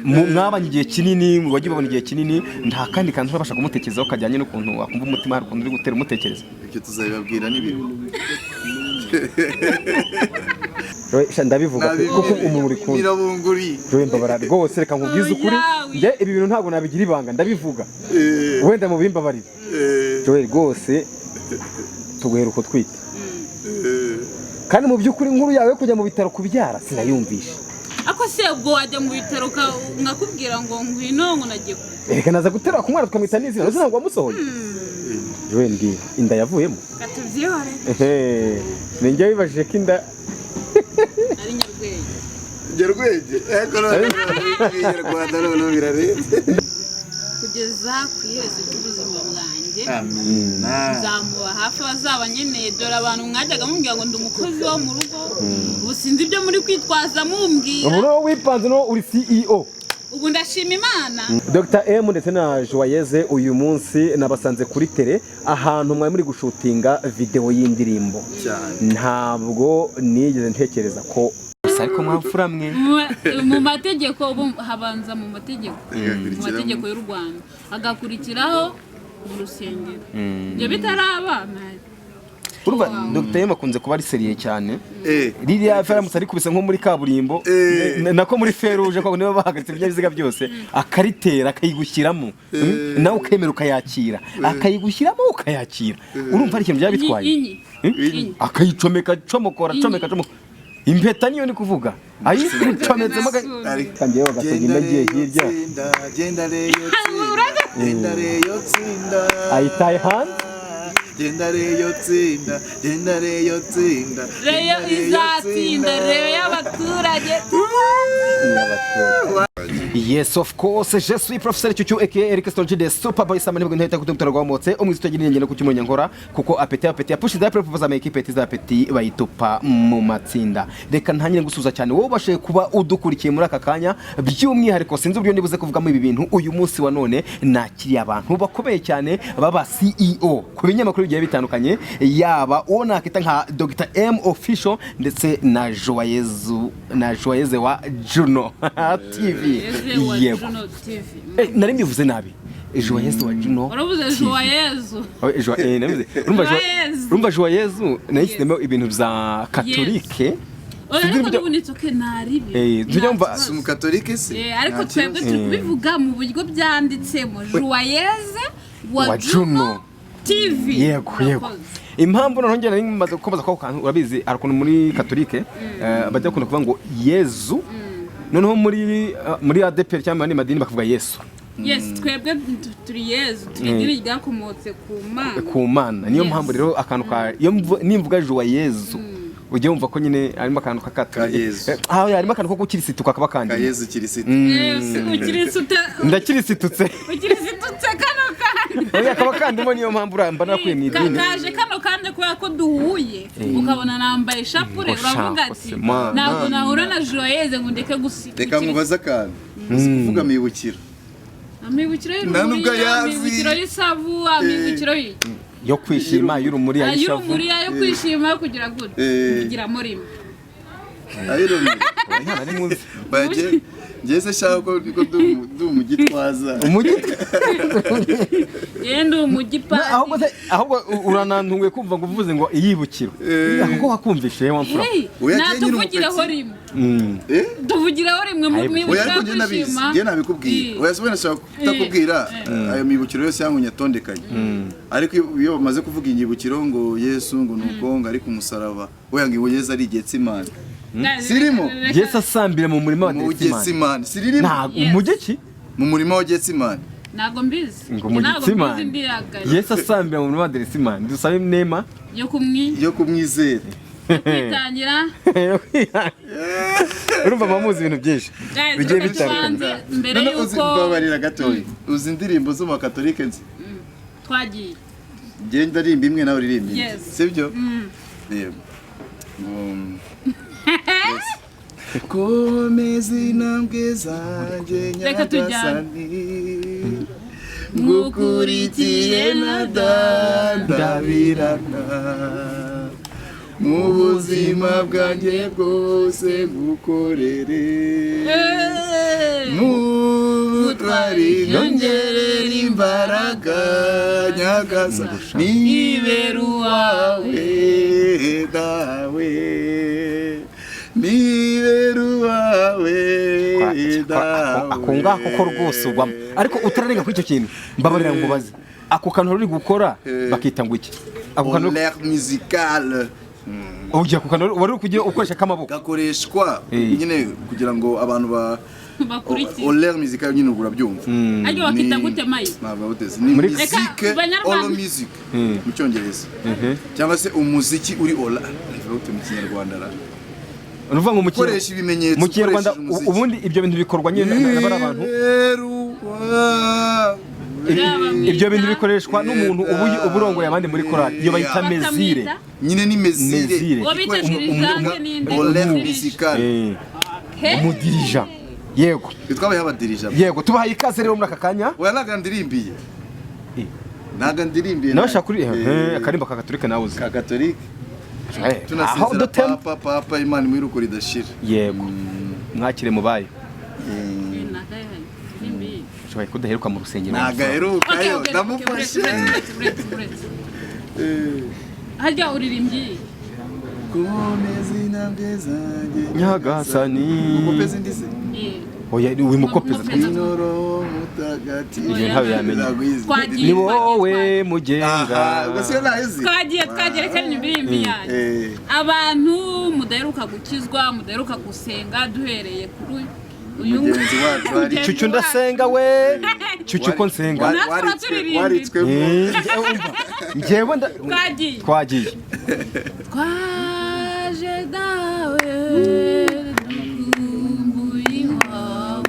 Mwabanye igihe kinini, wagiye ubabona igihe kinini, nta kandi kantu urabasha kumutekerezaho kajyanye n'ukuntu wakumva umutima hari ukuntu uri gutera umutekereza? Ibyo tuzabibabwira n'ibihe. Sha, ndabivuga pe, kuko umuntu uri kumwe Birabunguri. Joel, mbabara rwose, reka nkubwize ukuri. Oya, Njye ibi bintu ntabwo nabigira ibanga, ndabivuga. Wenda mubimbabarire. Joel, rwose tuguheruka utwite, kandi mu by'ukuri inkuru yawe yo kujya mu bitaro kubyara sinayumvishe. Ako se ubwo wajya mu bitaro nkakubwira ngo ngwino, ngo nagiye ku Reka naza guterura ku mwana tukamwita n'izina, uzi ntabwo wamusohoye. Joel, mbwira, inda yavuyemo? Katubyihore. Ehe, ni njye wibajije ko inda Ari Nyarwenge. Nyarwenge, ariko none Ikinyarwanda noneho birarenze. Kugeza ku iherezo ry'ubuzima bwanjye. Amina. Nzamuba hafi abazaba nkeneye. Dore abantu mwajyaga mumbwira ngo ndi umukozi wo mu rugo, ubu sinzi ibyo muri kwitwaza mumbwira. Ubu noneho wipanze, no uri CEO. Ubu ndashima Imana. Dr M ndetse na Joyeze, uyu munsi nabasanze kuri tele, ahantu mwari muri gushutinga video y'indirimbo. Cyane. Ntabwo nigeze ntekereza ko gusa, ariko mwamfura mwe. Mu mategeko, ubu habanza mu mategeko, mu mategeko y'u Rwanda, hagakurikiraho mu rusengero. Ibyo bitaraba Urumva Dr M akunze kuba ari sérieux cyane. Ririya aramutse arikubise nko muri kaburimbo, nako muri feruje, ko niba bahagaritse ibinyabiziga byose, akaritera akayigushyiramo, nawe ukemera ukayakira, akayigushyiramo ukayakira, urumva ari ikintu byaba bitwaye? Inyi. Hmm? Akayicomeka, comokora, comeka, comeka impeta, niyo ni kuvuga ayicometsemo. Kangewe bagasoga inda agiye hirya. Tsinda, genda Rayon, tsinda, genda Rayon, tsinda. Ayitaye hanze. Genda Rayon, tsinda, genda Rayon, tsinda. Rayon izatsinda, Rayon y'abaturage. Yes, of course, je suis professeur Chuchu aka Eric Stolji de Superboy Sama, nibwo ntahita kutumutara rwamotse umwizi utagira ingendo ku cyumunya nkora kuko apeti apeti apushi za propose ama équipe za apeti bayitupa mu matsinda. Reka ntangire gusuza cyane wowe ubashije kuba udukurikiye muri aka kanya. By'umwihariko sinzi uburyo ndibuze kuvugamo ibi bintu. Uyu munsi wa none nakiriye abantu bakomeye cyane baba CEO ku binyamakuru bigiye bitandukanye, yaba uwo nakita nka Dr M Official ndetse na Joyezu na Joyeze wa Juno TV. Joyeze wa Yego. Juno TV. Nari mbivuze nabi, Joyeuse wa Juno Waravuze TV. Joyezu. Oh, nabivuze. Urumva Joyeuse. Urumva Joyezu nayishyizemo ibintu bya katolike. Oya, Sinzi ariko uburyo- n'ubundi tsoke ntaribi. Tujya mva- Si umukatolike se? Eh, ariko Nta twebwe kibazo. turi kubivuga mu buryo byanditsemo, Joyeze wa Wa Juno Juno. TV. Yego. Urakoze. Impamvu noneho njye nari maze gukomeza kwako kantu, urabizi hari ukuntu muri katolike bajya bakunda kuvuga ngo Yezu, noneho muri ADPR cyangwa mu yandi madini bakavuga Yesu. Yes, twebwe turi Yezu, turi idini ryakomotse ku Mana. Ku Mana, niyo mpamvu rero akantu ka iyo nimvuga Joyezu ujye wumva ko nyine harimo akantu Ka k'akatolike. Yezu. Harimo akantu ko gukirisitu kakaba Ka kandi Yezu Kirisito. Yes, ukirisute. Ndakirisitutse. Ukirisitutse kano kandi. Oya, kaba kandimo, niyo mpamvu uramba narakuye mu idini. Kaje kano kandi kubera ko duhuye, ukabona nambaye ishapure, Ngo uravuga shako ati se, mana. ntabwo nahura na Joyeze ngo ndeke gusi. Reka nkubaze akantu. Uzi kuvuga amibukiro? Amibukiro Nta nubwo y'urumuri, ayazi. amibukiro y'isavu, amibukiro y'iki? Yo kwishima, y'urumuri, ay'ishavu. Ay'urumuri, ayo kwishima, ayo kugira gute. Kugiramo rimwe. Ayirumuri. Nta nari muzi. Baje ngeze shaka ko niko ndi umugitwaza. Umujyi. Yenda umujyi. Ahubwo Padiri. Ahubwo uranantunguye kumva ngo uvuze ngo iyibukiro, kuko wakumvishe wa mfura. Hey, Oya, jye nyine natuvugireho umupeti. rimwe. Tuvugireho rimwe mu Ayi, Oya, mibukiro ariko yo njye nabizi. kwishima. Njye nabikubwiye. Oya, si wenda nshaka kutakubwira ayo mibukiro yose yangu nyatondekanye, ariko iyo bamaze kuvuga inyibukiro ngo Yesu ngo nuko ngo ari ku musaraba, oya, ngo Yesu ari Getsimani. Guys, Sirimo. Yesu asambira mu murima wa Mu Getsimani. Getsimani siririmo. Ntabwo Yes. umujyi ki? Mu murima wa Getsimani. Ntabwo mbizi. Ngo mu Ntabwo mbizi, Getsimani. ndihagaye. Yesu asambira mu murima wa Getsimani, dusabe nema yo kumwi Yo kumwizera. Yo kwitangira. Urumva muba muzi ibintu byinshi Guys, bigiye reka bitandukanye. tubanze mbere None uzi, y'uko mbabarira gatoya, uzi indirimbo zo mu bakatolike nzi? Twagiye. Ngenda aririmba imwe, nawe uririmba indi. Yes. Sibyo? Reba ngo yes. Komeza intambwe zanjye, Reka tujyane. Nyagasani, ngukurikiye ntadandabirana, mu buzima bwanjye bwose ngukorere. Kalvari, nyongerera imbaraga nyagasa, nibera uwawe dawe, nibera uwawe dawe. Ako ngako ko rwose ugwamo, ariko utararenga kuri icyo kintu, mbabarira nkubaze, ako kantu uri gukora bakita ngo iki? Ako kantu? L'air musical. Ujya ku kantu wari uri kujya ukoresha k'amaboko. Gakoreshwa nyine kugira ngo abantu ba Bakurikize. L'air musical nyine urabyumva. Ariko bakita gute, Mayi? Ntabwo buteze ni musique. Reka, Banyarwanda. Oral music mu Cyongereza, cyangwa se umuziki uri oral, bivuga gute mu Kinyarwanda ra? Ni ukuvuga ngo mu Ukoresha ibimenyetso, mu Kinyarwanda. ukoresheje umuziki. Ubundi ibyo bintu bikorwa nyine na bari abantu. Ibyo bintu bikoreshwa n'umuntu uba urongoye abandi muri korali, iyo bayita mesure. Bakamwita? Nyine ni mesure. Mesure. Uwo bita dirigeant n'indi? L'air musical. Umudirija, yego. Twabaye abadirija. Yego, tubahaye ikaze rero muri aka kanya. Oya, ntabwo ndirimbiye. Ntabwo ndirimbiye. Nawe shaka kuri akarimbo ka Gatolika nawe uzi. Ka Katolike. Aho Tunasezera dutema. Papa, papa, Imana imuhe ridashira. Yego, mwakire mubayo. Ni akahe? Ushoboye kudaheruka mu rusengero. Ntabwo aherukayo. Okay, okay, Ndamufashe. uretse, uretse, uretse. Harya uririmbye? Komeza intambwe zanjye Nyagasani. Umukopezi ndi se? Oya, wimukopeza. Umukopeza. Inoro mutagatifu. Ibyo ntawe yamenya. Ntabwo. Twagiye. Ni wowe mugenga. Aha, ubwo siyo ntayizi. Twagiye, reka indirimbo yanyu. Abantu mudaheruka gukizwa, mudaheruka gusenga, duhereye kuri uyu Mugenzi wacu hari- mugenzi Cucu, ndasenga we, cucu ko nsenga. Natwe turirimba. Waritswemo. Njyewe umva, njyewe nda Twagiye. Twagiye. Twaje dawe, dukumbuye iwawe,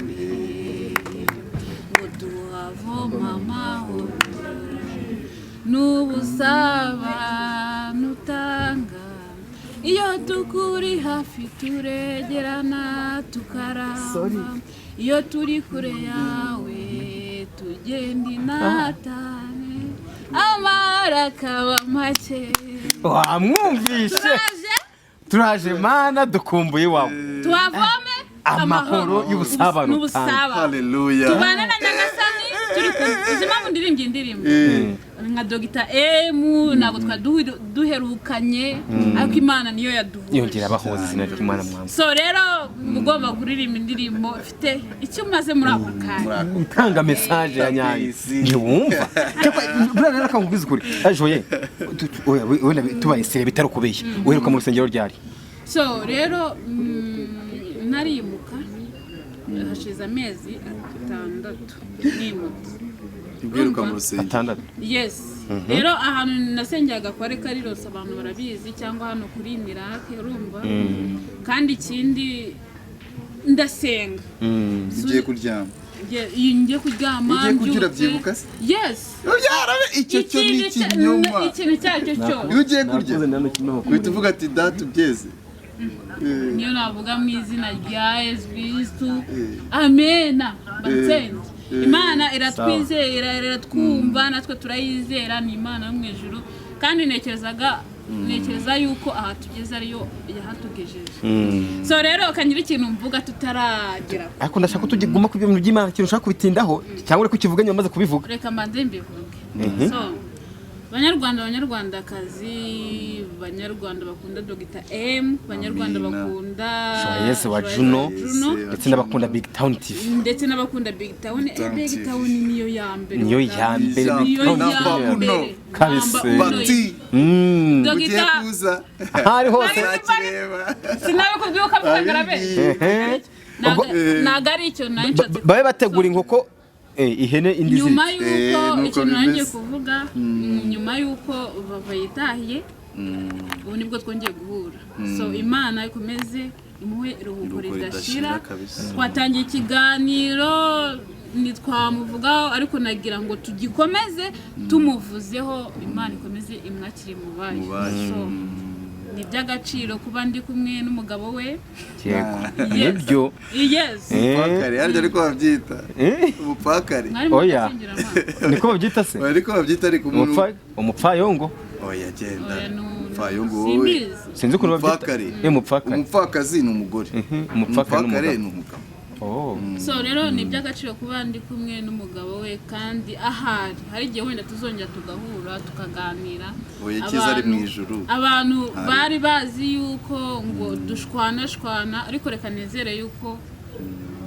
ngo tuhavoma amahoro n'ubusabane utanga. Iyo tukuri hafi turegerana tukaramba, iyo turi kure yawe tugenda inatane, amara akaba make. Wamwumvishe? Turaje. Turaje Mana, dukumbuye iwawe. Tuhavome amahoro y'ubusabane. N'ubusabane. Haleluya. Tubane na Nyagasani turi kumwe. Uzi impamvu ndirimbye indirimbo nka Dogita M? Ntabwo twari duherukanye, ariko Imana niyo yaduhuje. Yongera abahoza izina ry'Imana mwamba. So rero ugomba kuririmba indirimbo ifite icyo umaze muri ako kanya. Itanga message ya nyayo. Ndabizi. Ntiwumva? Cyakora buriya rero akangubwiza ukuri, ajoye oya, wenda tubaye sere bitari ukubeshya, uheruka mu rusengero ryari? So rero narimuka, hashize amezi 6 nimutse. Ubwiruka mu rusengero. 6? Yes. Rero ahantu nasengeraga kwa Karirosi, abantu barabizi, cyangwa hano kuri Mirake, urumva. Kandi ikindi, ndasenga. Ugiye kuryama? Iyo ngiye kuryama, Ugiye kurya mbyutse. Urabyibuka se? Yes. Yarabe, icyo cyo ni ikinyoma. Ikintu icyo ari cyo cyose. Iyo ugiye kurya uhita uvuga ati: "Data ubyeze." Niyo navuga mu izina rya Yesu Kristu, amena, batsenze. Imana iratwizera, iratwumva, natwe turayizera. Ni Imana yo mu ijuru, kandi ntekereza yuko aha tugeze ariyo yahatugejeje. So rero ukangira ikintu mvuga tutaragera ku Ariko ndashaka ko tuguma ku bintu by'Imana, ikintu ushaka kubitindaho cyangwa uri kukivuga nyuma umaze kubivuga. Reka mbanze mbivuge. So Banyarwanda, Banyarwandakazi, Banyarwanda bakunda Dogita M, Banyarwanda Amina. bakunda Joyeux wa Joyeux Juno. Juno. Ndetse n'abakunda Big Town TV. Ndetse n'abakunda Big Town. Town Big TV. Town niyo ya mbere. Niyo ya mbere. Niyo Big Town ya Number uno. mbere. Kabisa. Number uno. Bati Dogita. ugiye kuza Ahari hose. azakireba. Sinabikubwiye ukavuga ngarabe. Ehe. Ntabwo ari icyo nari nshatse. Babe bategura inkoko, ihene indi Nyuma ziritse. y'uko Nuko ikintu nanjye bimeze. kuvuga, nyuma y'uko Vava yitahiye, ubu nibwo twongeye guhura. So Imana ikomeze imuhe iruhuko Iruhuko ridashira. ridashira kabisa. Twatangiye ikiganiro ntitwamuvugaho, ariko nagira ngo tugikomeze tumuvuzeho. Imana ikomeze imwakire mu bayo. Mu bayo. So ni iby'agaciro kuba ndi kumwe n'umugabo we. Yego. Yes. Nibyo. Yes. Umupfakare harya ariko babyita? Umupfakare. Mwari Oya. mugashyingira amaso. Niko babyita se? Oya, ariko babyita, ariko umuntu Umupfayongo. Oya, genda. Oya, Umupfayongo wowe. Simbizi. Sinzi ukuntu babyita. Umupfakare. Umupfakare. Umupfakazi ni umugore. Umupfakare ni Umupfakare umugabo. ni umugabo. Oh. So rero ni iby'agaciro kuba ndi kumwe n'umugabo we, kandi ahari hari igihe wenda tuzongera tugahura tukaganira. Oya, icyiza ari mu ijuru. Abantu bari bazi yuko ngo dushwanashwana, ariko reka nizere yuko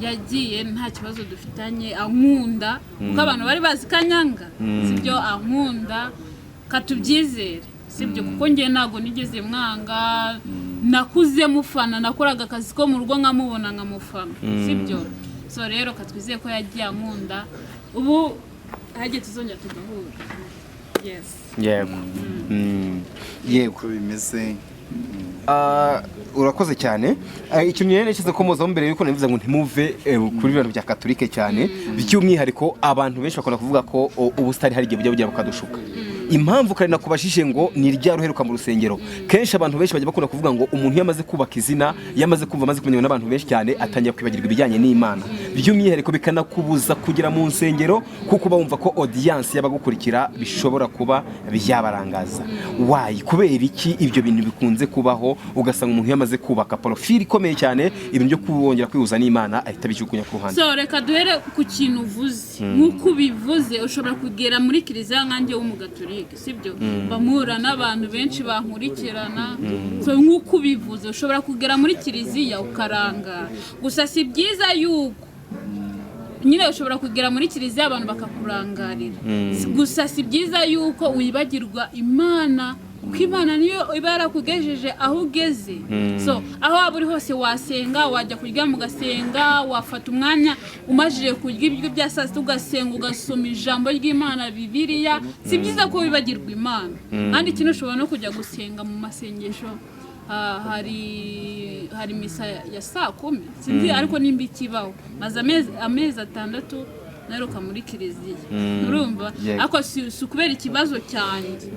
yagiye nta kibazo dufitanye, ankunda, kuko abantu bari bazi ko anyanga, sibyo? Ankunda, katubyizere, sibyo? Kuko njye ntabwo nigeze mwanga, nakuze mufana, nakoraga akazi ko mu rugo nkamubona nkamufana, sibyo? So rero katwizeye ko yagiye ankunda, ubu hagiye tuzongera tugahura, yes. Yego. Yego. Uko bimeze. Ah, urakoze cyane. Ikintu rero nashyize komozaho mbere yuko nabivuze ngo ntimuve kuri bintu bya katolike cyane, by'umwihariko abantu benshi bakunda kuvuga ko ubusitari hari igihe bujya bugera bukadushuka. Impamvu kare nakubajije ngo ni ryari uheruka mu rusengero, kenshi abantu benshi bajya bakunda kuvuga ngo umuntu iyo amaze kubaka izina, iyo amaze kumva amaze kumenywa n'abantu benshi cyane, atangira kwibagirwa ibijyanye n'Imana, by'umwihariko bikanakubuza kugera mu nsengero, kuko uba wumva ko audience y'abagukurikira bishobora kuba byabarangaza. Why? Kubera iki ibyo bintu bikunze kubaho, ugasanga umuntu iyo amaze kubaka profile ikomeye cyane, ibintu byo kongera kwihuza n'Imana ahita abijugunya ku ruhande? So reka duhere ku kintu uvuze. Nk'uko ubivuze, ushobora kugera muri kiliziya nkanjye w'umugatolike, sibyo? Bamuhura n'abantu benshi bankurikirana. So nk'uko ubivuze, ushobora kugera muri kiliziya ukarangara. Gusa si byiza yuko nyine ushobora kugera muri kiliziya abantu bakakurangarira. Gusa si byiza yuko wibagirwa Imana, kuko Imana niyo iba yarakugejeje aho ugeze. So aho waba uri hose wasenga, wajya kuryama ugasenga, wafata umwanya umajije kurya ibiryo bya saa sita ugasenga, ugasoma ijambo ry'Imana, Bibiliya. Si byiza ko wibagirwa Imana. Kandi ikintu ushobora no kujya gusenga mu masengesho, hari misa ya saa 10, sinzi ariko nimba ikibaho. Maze amezi 6 naheruka muri kiliziya, urumva? Yego. Ariko si ukubera ikibazo cyanjye,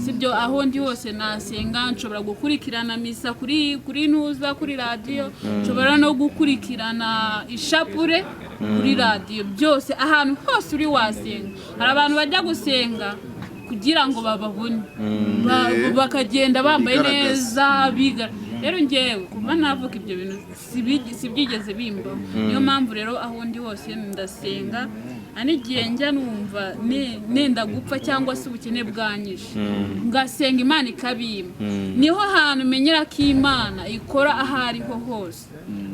sibyo? Aho ndi hose nasenga. Nshobora gukurikirana misa kuri ntuza, kuri radiyo, nshobora no gukurikirana ishapure kuri radiyo, byose ahantu hose uri wasenga. Hari abantu bajya gusenga kugira ngo bababone, bakagenda bambaye Bigaragaza. neza, biga. Rero ngewe kuva navuka ibyo bintu sibyigeze bimbaho. Niyo mpamvu rero aho ndi hose ndasenga. Hari n'igihe njya numva nenda gupfa cyangwa se ubukene bwanyishe, ngasenga Imana ikabimpa. Niho hantu menyera ko Imana ikora aho ariho hose.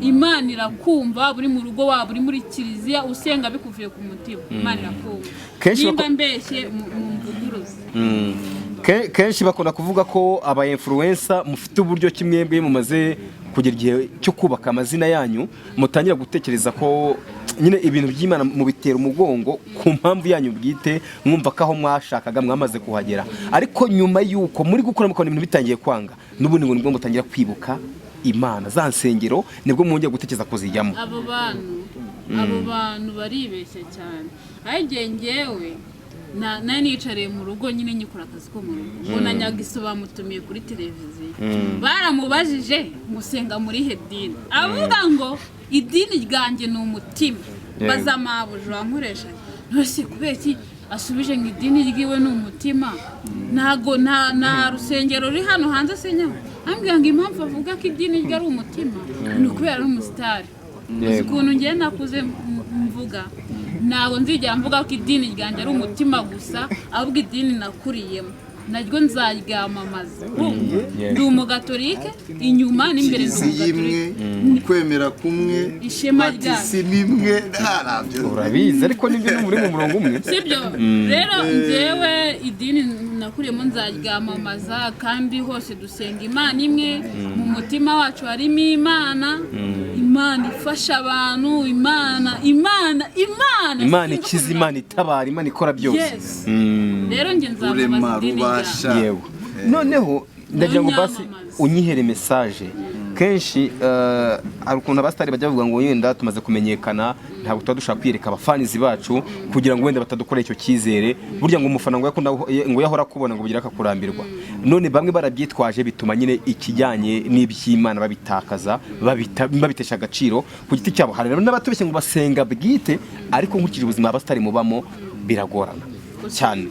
Imana irakumva, waba uri mu rugo, waba uri muri kiliziya, usenga bikuvuye ku mutima, Imana irakumva. Kenshi Nimba mbeshye mumvuguruze. Kenshi bakunda kuvuga ko aba influencer mufite uburyo kimwebwe mumaze kugera igihe cyo kubaka amazina yanyu, mutangira gutekereza ko nyine ibintu by'Imana mubitera umugongo ku mpamvu yanyu bwite, mwumva ko aho mwashakaga mwamaze kuhagera. Ariko nyuma y'uko muri gukora mukabona ibintu bitangiye kwanga, n'ubundi ngo nibwo mutangira kwibuka Imana, za nsengero nibwo mwongera gutekereza kuzijyamo. Abo bantu baribeshya cyane. Aho igihe ngewe nari nicariye mu rugo nyine nyikora akazi ko mu rugo, mbona Nyagiso bamutumiye kuri televiziyo, baramubajije ngo usenga muri he dini, avuga ngo idini ryanjye ni umutima. Baza mabuja wankoresha ntose kubera iki asubije ngo idini ryiwe ni umutima, ntago nta rusengero ruri hano hanze asenyaho. Ambwira ngo impamvu avuga ko idini rye ari umutima ni ukubera ari umusitari. Uzi ukuntu ngiye nakuze mvuga, ntabwo nzigera mvuga ko idini ryanjye ari umutima gusa, ahubwo idini nakuriyemo naryo nzaryamamaza. Urumva? Ndi umugatolike inyuma n'imbere, ndi Kiliziya imwe, umugatolike. Kwemera kumwe, Ishema ryacu. Batisimu imwe, ntabyo. Urabizi, ariko nibyo muri mu murongo umwe. Sibyo? Rero njyewe idini nakuriyemo nzaryamamaza, kandi hose dusenga Imana imwe. Mu mutima wacu harimo Imana, Imana ifasha abantu, Imana, Imana, Imana. Imana Sinzi ikiza, ukuntu Imana itabara, Imana ikora byose. Yes. Rero njye nzamamaza Rurema idini rubasha. ryawe. Yewe, noneho ndagira ngo basi Nyamamaza. unyihere message. Kenshi hari ukuntu abasitari bajya bavuga ngo wenda tumaze kumenyekana, ntabwo tuba dushaka kwiyereka abafanizi bacu kugira ngo wenda batadukora icyo cyizere. Burya ngo umufana ngo yakunda ngo yahora akubona ngo bugira akakurambirwa. None bamwe barabyitwaje, bituma nyine ikijyanye n'iby'Imana babitakaza, babitesha agaciro ku giti cyabo. Hari n'abatubeshye ngo basenga bwite, ariko nkurikije ubuzima abasitari mubamo biragorana cyane.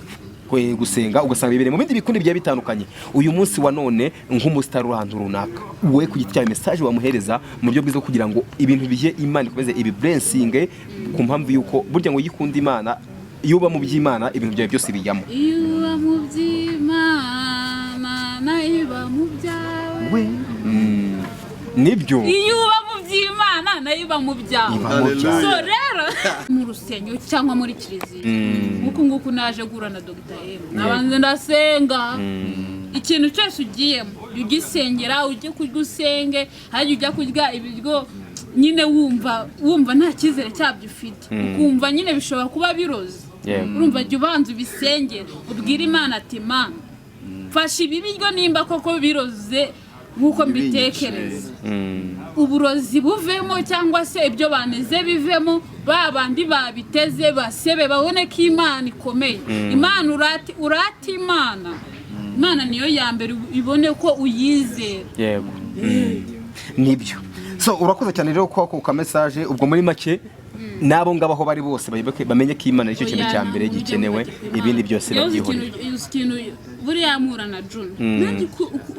Gusenga ugasanga bibereye mu bindi bikundi bigiye bitandukanye. Uyu munsi wa none, nk'umusitari uri ahantu runaka, wowe ku giti cyawe, message wamuhereza mu buryo bwiza kugira ngo ibintu bihe Imana ikomeze ibi blessing, ku mpamvu yuko burya ngo iyo ukunda Imana, iyo uba mu by'Imana, ibintu byawe byose bijyamo. Iyo uba mu by'Imana, nayo iba mu byawe. Nibyo. Iyo uba mu by'Imana, nayo iba mu byawe. Iba mu byawe. So rero, mu rusengero cyangwa muri kiliziya, nk'uku nguku naje guhura na Dr M, nabanze ndasenga. Ikintu cyose ugiyemo, jya ugisengera, ujye kurya usenge. Hajya ujya kurya ibiryo nyine wumva nta cyizere cyabyo ufite, ukumva nyine bishobora kuba biroze. Urumva, jya ubanza ubisengere, ubwire Imana ati: "Mana, mfasha ibi biryo, nimba koko biroze nk'uko mbitekereza, uburozi buvemo, cyangwa se ibyo baneze bivemo, ba bandi babiteze basebe, babone ko Imana ikomeye." Imana urate, urate Imana. Imana niyo ya mbere, ibone ko uyizera. Yego, nibyo. So urakoze cyane rero ko ako ka message. Ubwo muri make, n'abo ngabo aho bari bose bayoboke, bamenye ko Imana aricyo kintu Oya, cya mbere ntabwo gikenewe, ujya gufata ibindi Imana. byose Yewe, uzi babyihorera. uzi ikintu buriya mpura na Juno, nanjye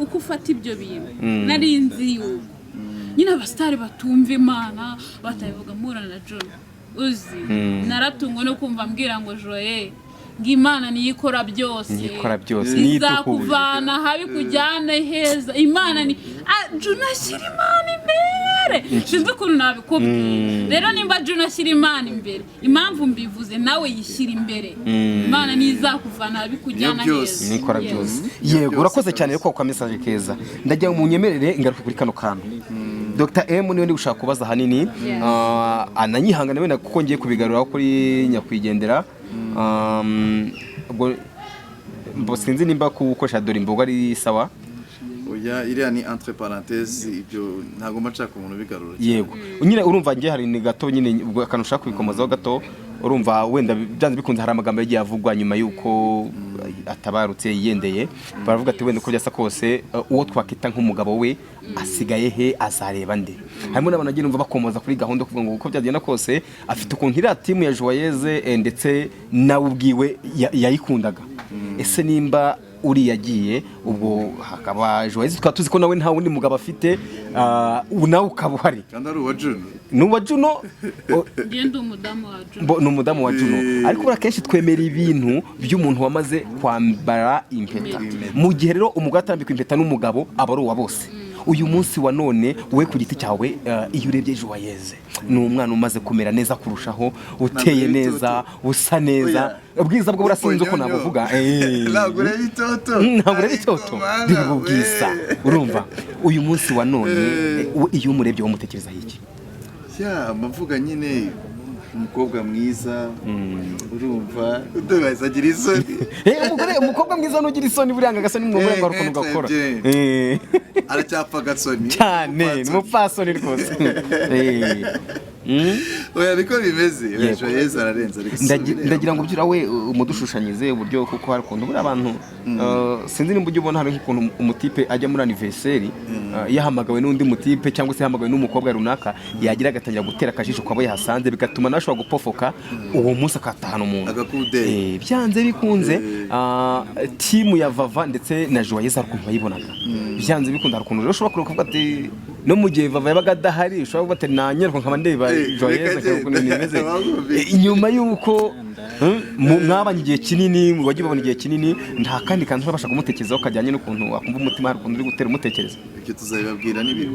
uko ufata ibyo bintu, nari nzi yuko nyine abasitari batumva Imana batabivuga. Mpura na Juno, uzi naratunguwe no kumva mbwira ngo: "Joye, ngo Imana niyo ikora byose." Niyo ikora byose, niyo iduhuje. Izakuvana habi kujyane heza. Imana ni Juno ashyira Imana imbere, sinzi ukuntu nabikubwira. Rero nimba Juno ashyira Imana imbere, impamvu mbivuze, nawe yishyira imbere. Imana niyo izakuvana habi kujyana Niyo byose. heza. Nikora Yes. byose, yego. Byose Urakoze cyane kabisa. rero ko message keza. Ndagira ngo munyemerere ngaruke kuri kano kantu. Dr M niwe ndi gushaka kubaza ahanini. Yes. Ananyihangane wenda kuko ngiye kubigaruraho kuri nyakwigendera. Ubwo sinzi nimba kuwukoresha dore imbogo ari sawa. Oya, iriya ni entre parenthèse, ibyo ntabwo mba nshaka umuntu ubigarura. Yego nyine, urumva ngiye hari ni gato nyine, ubwo akantu ushaka kubikomozaho gato. Urumva wenda byanze bikunze hari amagambo yagiye avugwa nyuma y'uko atabarutse, yiyendeye. Baravuga ati: "Wenda uko byasa kose, uwo twakwita nk'umugabo we asigaye he? Azareba nde?" Harimo n'abantu bagiye numva bakomoza kuri gahunda yo kuvuga ngo uko byagenda kose afite ukuntu iriya team ya Joyeuse, ndetse nawe ubwiwe yayikundaga. Ese nimba uriya yagiye, ubwo hakaba Joyeuse, tukaba tuzi ko nawe nta wundi mugabo afite, nawe ukaba uhari. Kandi ari uwa Juno. Ni uwa Juno Njye ndi umudamu wa Juno. Ni umudamu wa Juno, ariko buriya akenshi twemera ibintu by'umuntu wamaze kwambara impeta. Mu gihe rero umugore atarambikwa impeta n'umugabo, aba ari uwa bose. Uyu munsi wa none, we ku giti cyawe, iyo urebye Joyeuse, ni umwana umaze kumera neza kurushaho, uteye Ntabwo neza, usa neza. Oya. Ubwiza bwe burasinze uko Onyonyo. nabuvuga. Ntabwo ureba itoto. Ntabwo ureba itoto. Ariko mana, Reba ubwiza. we. Urumva, uyu munsi wa none, iyo umurebye umutekerezaho iki? Ya, mbavuga nyine umukobwa mwiza, urumva udabaza agira isoni. Umugore, umukobwa mwiza nugira isoni, buriya ngo agasoni mwumva ngo hari ukuntu gakora. Aracyapfa agasoni. Cyane, ni umupfasoni rwose. Oya, niko bimeze. Oya. Yego. Joyeuse ararenze ariko Ndagira ngo byura we umudushushanyirize uburyo, kuko hari ukuntu buriya abantu, sinzi nimba ujya ubona hari nk'ukuntu umutipe ajya muri anniversaire, yahamagawe n'undi mutipe cyangwa se yahamagawe n'umukobwa runaka, yagira agatangira gutera akajisho kwabo yahasanze, bigatuma nawe ashobora gupofoka uwo munsi akatahana umuntu. Agakuderi. Byanze bikunze, team ya Vava ndetse na Joyeuse hari ukuntu bayibonaga. Byanze bikunze hari ukuntu rero ushobora kureba ukavuga ati no mu gihe Vava yabaga adahari, ushobora kuvuga ati nanyerwa nkaba ndeba Joyeuse, reka nkareba ukuntu genda. bimeze. Bakumvise. Nyuma y'uko mwabanye igihe kinini, wagiye babona igihe kinini, nta kandi kantu urabasha kumutekerezaho kajyanye n'ukuntu wakumva umutima hari ukuntu uri gutera umutekereza? Ibyo tuzabibabwira n'ibihe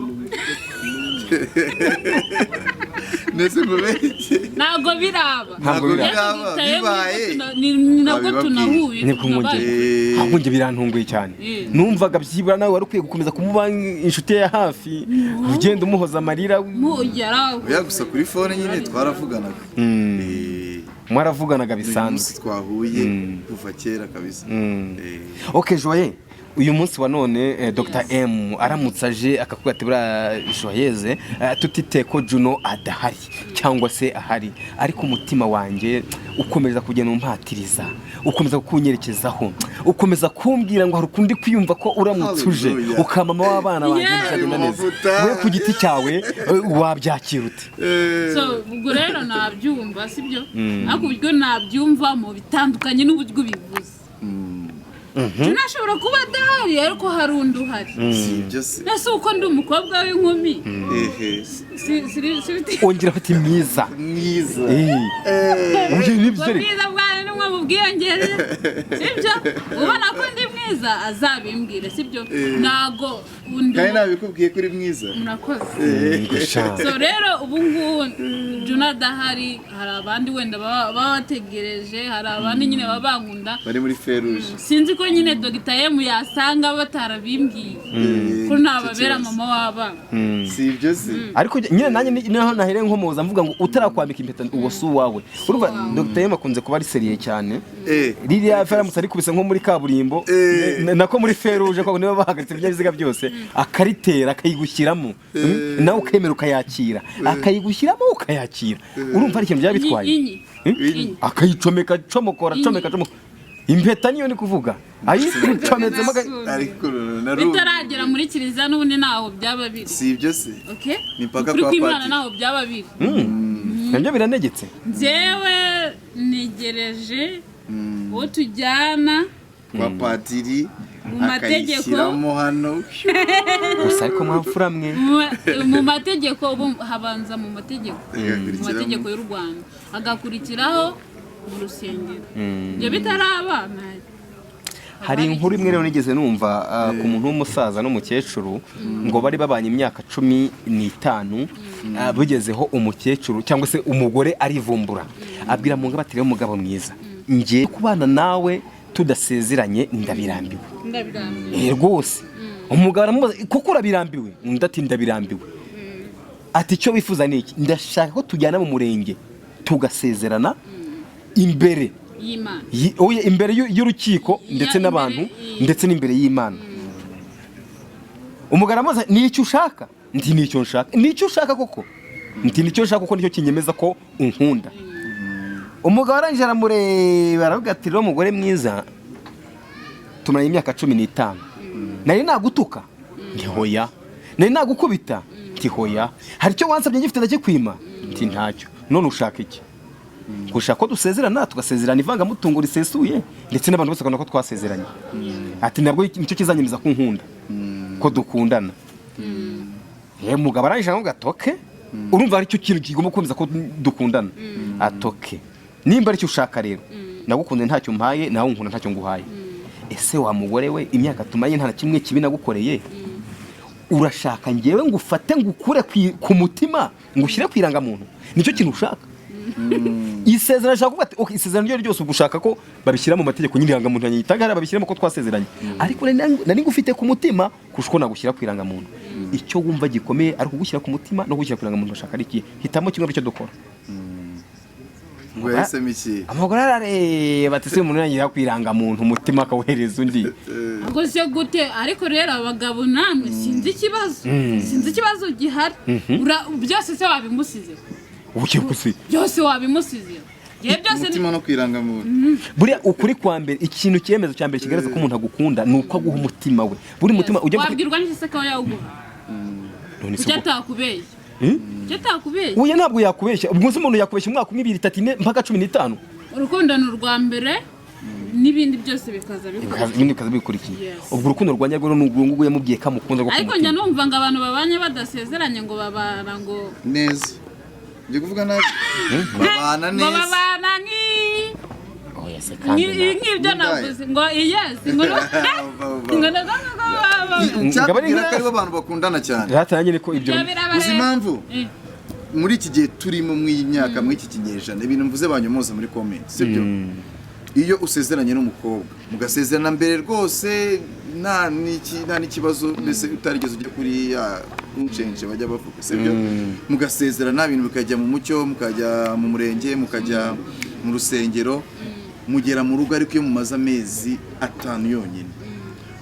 ndetse mubeshye. Ntabwo biraba. Ntabwo biraba. Biraba, bibaye. Ni nabwo Babibabwiye. tunahuye. Nibwo tunabaye. mwongeye. Ahubwo njye birantunguye cyane. Numvaga byibura nawe wari ukwiye gukomeza kumuba inshuti ye ya hafi, ugenda umuhoza amarira. Mugera. Oya, gusa kuri phone nyine twaravuganaga. Mwaravuganaga Uyu bisanzwe. munsi twahuye kuva kera kabisa. Ok, Joye, uyu munsi wa none, Dr M aramutse aje akakubwira ati: "Buriya Joyeuse, tutite ko Juno adahari cyangwa se ahari, ariko umutima wanjye ukomeza kugenda umpatiriza, ukomeza kunyerekezaho, ukomeza kumbwira ngo hari ukundi kwiyumva ko uramutse uje Hallelujah. ukaba mama w'abana banjye bizagenda neza." Amavuta. We ku giti cyawe, wabyakira ute? So ubwo rero nabyumva, sibyo, ariko uburyo nabyumvamo bitandukanye n'uburyo ubivuze. Juna ashobora kuba adahari, ariko hari undi uhari. Si ibyo se? Ese uko ndi umukobwa w'inkumi, Ehe. Ongera ufite mwiza. Mwiza. Eh. Ubyo ni Ubwo byo. bwiza bwanyu nimwe mubwiyongere, sibyo? Ubona ko ndi mwiza azabimbwire, sibyo? Ntago undi. Kandi nabikubwiye ko uri mwiza. Murakoze. Gusha. So rero ubu ngubu Juna adahari, hari abandi wenda baba bategereje, hari abandi nyine baba bankunda. Bari muri feruje. Sinzi ko nyine Dogita Emu yasanga batarabimbwiye ko ntababera mama w'abana. Si ibyo se? Ariko nyine nanjye niho nahereye nkomoza mvuga ngo utarakwambika impeta, uwo si uwawe. Urumva Dr. M akunze kuba ari sérieux cyane. Ririya faramutse arikubise nko muri kaburimbo, nako muri feruje, ko niba bahagaritse ibinyabiziga byose, akaritera akayigushyiramo, nawe ukemera ukayakira, akayigushyiramo ukayakira, urumva ari ikintu byaba bitwaye. Inyi. Hmm? Akayicomeka, comokora, comeka, comeka impeta, niyo ni kuvuga ayicometsemo Ariko narubu Bitaragera muri kiliziya n'ubundi ntaho byaba biri. Si ibyo se? Okay? Ni mpaka Ukuri kwa kw'Imana, padiri. ntaho byaba biri. Nabyo biranegetse. Njyewe ntegereje uwo tujyana Kwa padiri, Mu mategeko. akayishyiramo hano. Gusa ariko mwamfura mwe, mu mategeko. Ubu habanza mu mategeko, mu mategeko y'u Rwanda, hagakurikiraho mu rusengero. Ibyo bitaraba Hari inkuru imwe rero nigeze numva, ku muntu w'umusaza n'umukecuru, ngo bari babanye imyaka 15, bugezeho umukecuru cyangwa se umugore arivumbura, abwira mu bati: "Rero mugabo mwiza, ngiye kubana nawe tudasezeranye, ndabirambiwe." Ndabirambiwe. Eh, rwose. Umugabo aramubaza: "Kuko urabirambiwe?" Undi ati: "Ndabirambiwe." Ati: "Icyo wifuza ni iki?" "Ndashaka ko tujyana mu murenge tugasezerana imbere y'Imana. Oya, imbere y'urukiko ndetse imbere n'abantu, ndetse n'imbere y'Imana." Umugabo aramubaza: "Ni icyo ushaka?" Nti: "Ni icyo nshaka." "Ni icyo ushaka koko?" Nti: "Ni icyo nshaka kuko nicyo kinyemeza ko unkunda." Umugabo arangije aramureba, aravuga ati: "Rero mugore mwiza, tumaranye imyaka 15, nari nagutuka?" Nti: "Hoya." "Nari nagukubita?" Nti: "Hoya." "Hari icyo wansabye ngifite ndakikwima?" Nti: "Ntacyo." "None ushaka iki?" "Gushaka ko dusezerana, tugasezerana ivangamutungo risesuye, ndetse n'abantu bose bakabona ko twasezeranye." Ati: "Nabwo nicyo kizanyemeza ko unkunda, ko dukundana." Yewe, mugabo arangije aravuga ati: "Okay, urumva aricyo kintu kigomba kwemeza ko dukundana." Ati: "Okay, nimba aricyo ushaka rero, nagukunze ntacyo mpaye, nawe unkunda ntacyo nguhaye. Ese wa mugore we, imyaka tumaye nta na kimwe kibi nagukoreye, urashaka ngewe ngufate ngukure ku mutima ngushyire ku irangamuntu? Nicyo kintu ushaka?" Isezerano ashaka kuvuga ati: "Okay, isezerano ryo ryose ubwo ushaka ko babishyira mu mategeko nyine, irangamuntu yanjye yitanga hariya babishyiramo ko twasezeranye, ariko nari ngufite ku mutima kurusha uko nagushyira ku irangamuntu. Icyo wumva gikomeye ari ukugushyira ku mutima no kugushyira ku irangamuntu, bashaka ari iki? Hitamo kimwe bityo dukora." Ngo yahisemo iki? Amaguru arareba ati: "Se umuntu yangira ku irangamuntu, umutima akawuhereza undi?" Ubwo se gute? Ariko rero abagabo namwe, sinzi ikibazo, sinzi ikibazo gihari. Byose se wabimusize? Ubuke gusa. Byose wabimusize. Yewe, byose. Umutima no kwirangamuntu. Buriya ukuri kwa mbere, ikintu cyemezo cya mbere kigaragaza ko umuntu agukunda ni uko aguha umutima we. Buri mutima ujya Wabwirwa n'iki se ko yawuguha? None se Kuki atakubeshya? Hmm? Kuki atakubeshya? Oya, ntabwo yakubeshya. Ubwo se umuntu yakubeshya umwaka umwe, ibiri, itatu, ine, mpaka 15? Urukundo ni urwa mbere, n'ibindi byose bikaza bikurikira. Ibindi bikaza bikurikiye. Yes. Ubwo urukundo rwa nyarwo ni urwo ngurwo yamubwiye ko amukunda rwo ku Ariko njya mutima. numva ngo abantu babanye badasezeranye ngo babana ngo Neza, njye kuvuga nabi, babana ngo neza. Babana nk'i Oya se kandi nk'ibyo N'indaya. navuze ngo yes, ngo ngo ngo ngo Icyakubwira ko aribo bantu bakundana cyane. Rata nanjye niko ibyo. Uzi impamvu? Muri iki gihe turimo, muri iyi myaka, muri iki kinyejana, ibintu mvuze banyomoza muri comment, sibyo? Iyo usezeranye n'umukobwa, mugasezerana mbere rwose, nta n'iki, nta n'ikibazo, mbese utarigeze ujya kuri ya ncenje bajya bavuga, sibyo? Mugasezerana, ibintu bikajya mu mucyo, mukajya mu murenge, mukajya mu rusengero, mugera mu rugo. Ariko iyo mumaze amezi 5 yonyine,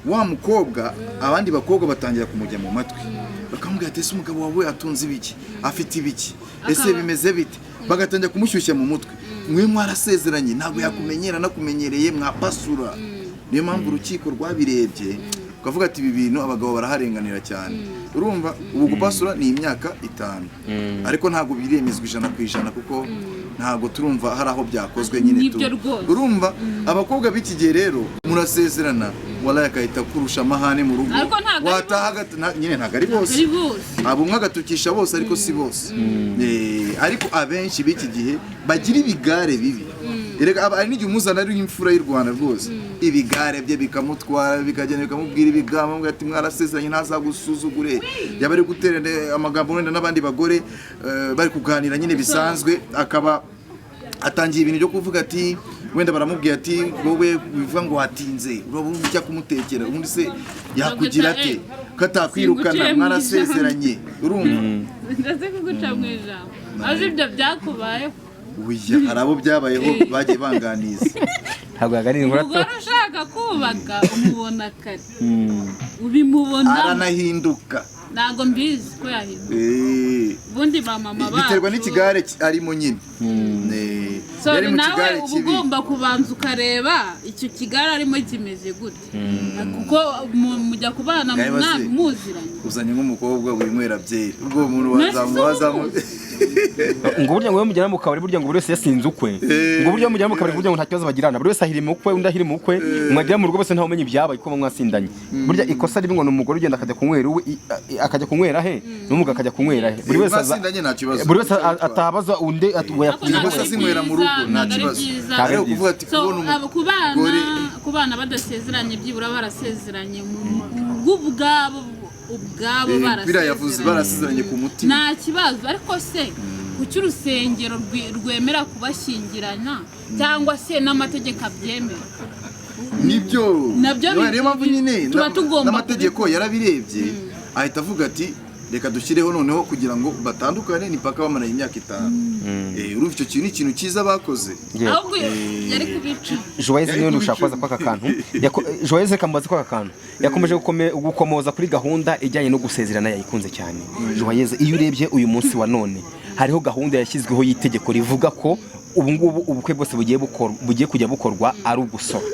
wa mukobwa, abandi bakobwa batangira kumujya mu matwi, bakamubwira ati: "Ese umugabo wawe atunze ibiki? Afite ibiki? Ese bimeze bite?" Bagatangira kumushyushya mu mutwe. Mwe mwarasezeranye, ntabwo yakumenyera, anakumenyereye mwapasura. Niyo mpamvu urukiko rwabirebye ukavuga ati: "Ibi bintu abagabo baraharenganira cyane." Urumva ubu gupasura ni imyaka 5, ariko ntabwo biremezwa 100% kuko Ntabwo turumva hari aho byakozwe nyine tu. Nibyo rwose. Urumva abakobwa b'iki gihe rero murasezerana, walayi, akahita kurusha amahane mu rugo. Ariko ntabwo ari Wataha nyine ntabwo ari bose. Ari bose. Abo umwe agatukisha bose, ariko si bose. Ariko abenshi b'iki gihe bagira ibigare bibi. Erega hari n'igihe umuzana ari imfura y'u Rwanda rwose, ibigare bye bikamutwara, bikagenda bikamubwira ibigambo, amubwira ati mwarasezeranye, ntazagusuzugure. Yaba ari gutera amagambo wenda n'abandi bagore, bari kuganira nyine bisanzwe, akaba atangiye ibintu byo kuvuga ati wenda baramubwiye ati wowe bivuga ngo watinze, uraba ujya kumutekera, ubundi se yakugira ate ko atakwirukana? Singuciye mu Mwarasezeranye, urumva? Ndaze kuguca mu ijambo, azi ibyo byakubayeho? Oya, hari abo byabayeho, bagiye banganiza. Ntabwo yaganira inkuru. Umugore ushaka kubaka umubona kare, ubimubonamo. Aranahinduka. Ntabwo mbizi ko yahinduka. Ubundi ba mama bacu Biterwa n'ikigare arimo nyine. So Yari mu nawe kigare uba kibi. ugomba kubanza ukareba icyo kigare arimo kimeze gute, kuko mujya kubana mu Ngaho mwami se. muziranye. Uzanye nk'umukobwa winywera byeri, ubwo umuntu Nasi wazamu Ngo burya ngo iyo mugera mu kabari, burya ngo buri wese yasinze ukwe. Ngo burya iyo mugera mu kabari, burya ngo nta kibazo bagirana, buri wese ahirima ukwe, undi ahirima ukwe. Mwagera mu rugo bose ntawe umenya ibyabaye kuko mwasindanye. Burya ikosa ribi ngo ni umugore ugenda akajya kunywera uwe, akajya kunywera he, n'umugabo akajya kunywera he, buri wese Mwasindanye nta kibazo. Buri wese atabaza undi ati ngo Ariko yakunywera. ntabwo Ikosa ari sinywera mu rugo, byiza, nta ntabwo ari kibazo. byiza. Ntabwo ari Ariko kuvuga ati So, kubona abo umugore kubana badasezeranye, byibura barasezeranye mu ubwabo ubwabo. Biriya yavuze, Barasezeranye barasezeranye ku mutima. Nta kibazo. Ariko se kuki urusengero rwemera kubashyingirana, cyangwa se n'amategeko abyemera? Nibyo. Nabyo Niyo mpamvu nyine tuba tugomba n'amategeko yarabirebye, ahita avuga ati reka dushyireho noneho kugira ngo batandukane ni paka bamaranye imyaka 5. Urumva icyo kintu ni ikintu cyiza bakoze. Yeah. Ahubwo yari kubica. Joyce niwe Yari ntushaka kubaza kwaka kantu. Joyce, reka mubaze kwaka kantu. Yakomeje gukomoza kuri gahunda ijyanye no gusezerana, yayikunze cyane. Joyce, iyo urebye uyu munsi wa none hariho gahunda yashyizweho y'itegeko rivuga ko ubu ngubu ubukwe bwose bugiye kujya bukorwa ari ugusora,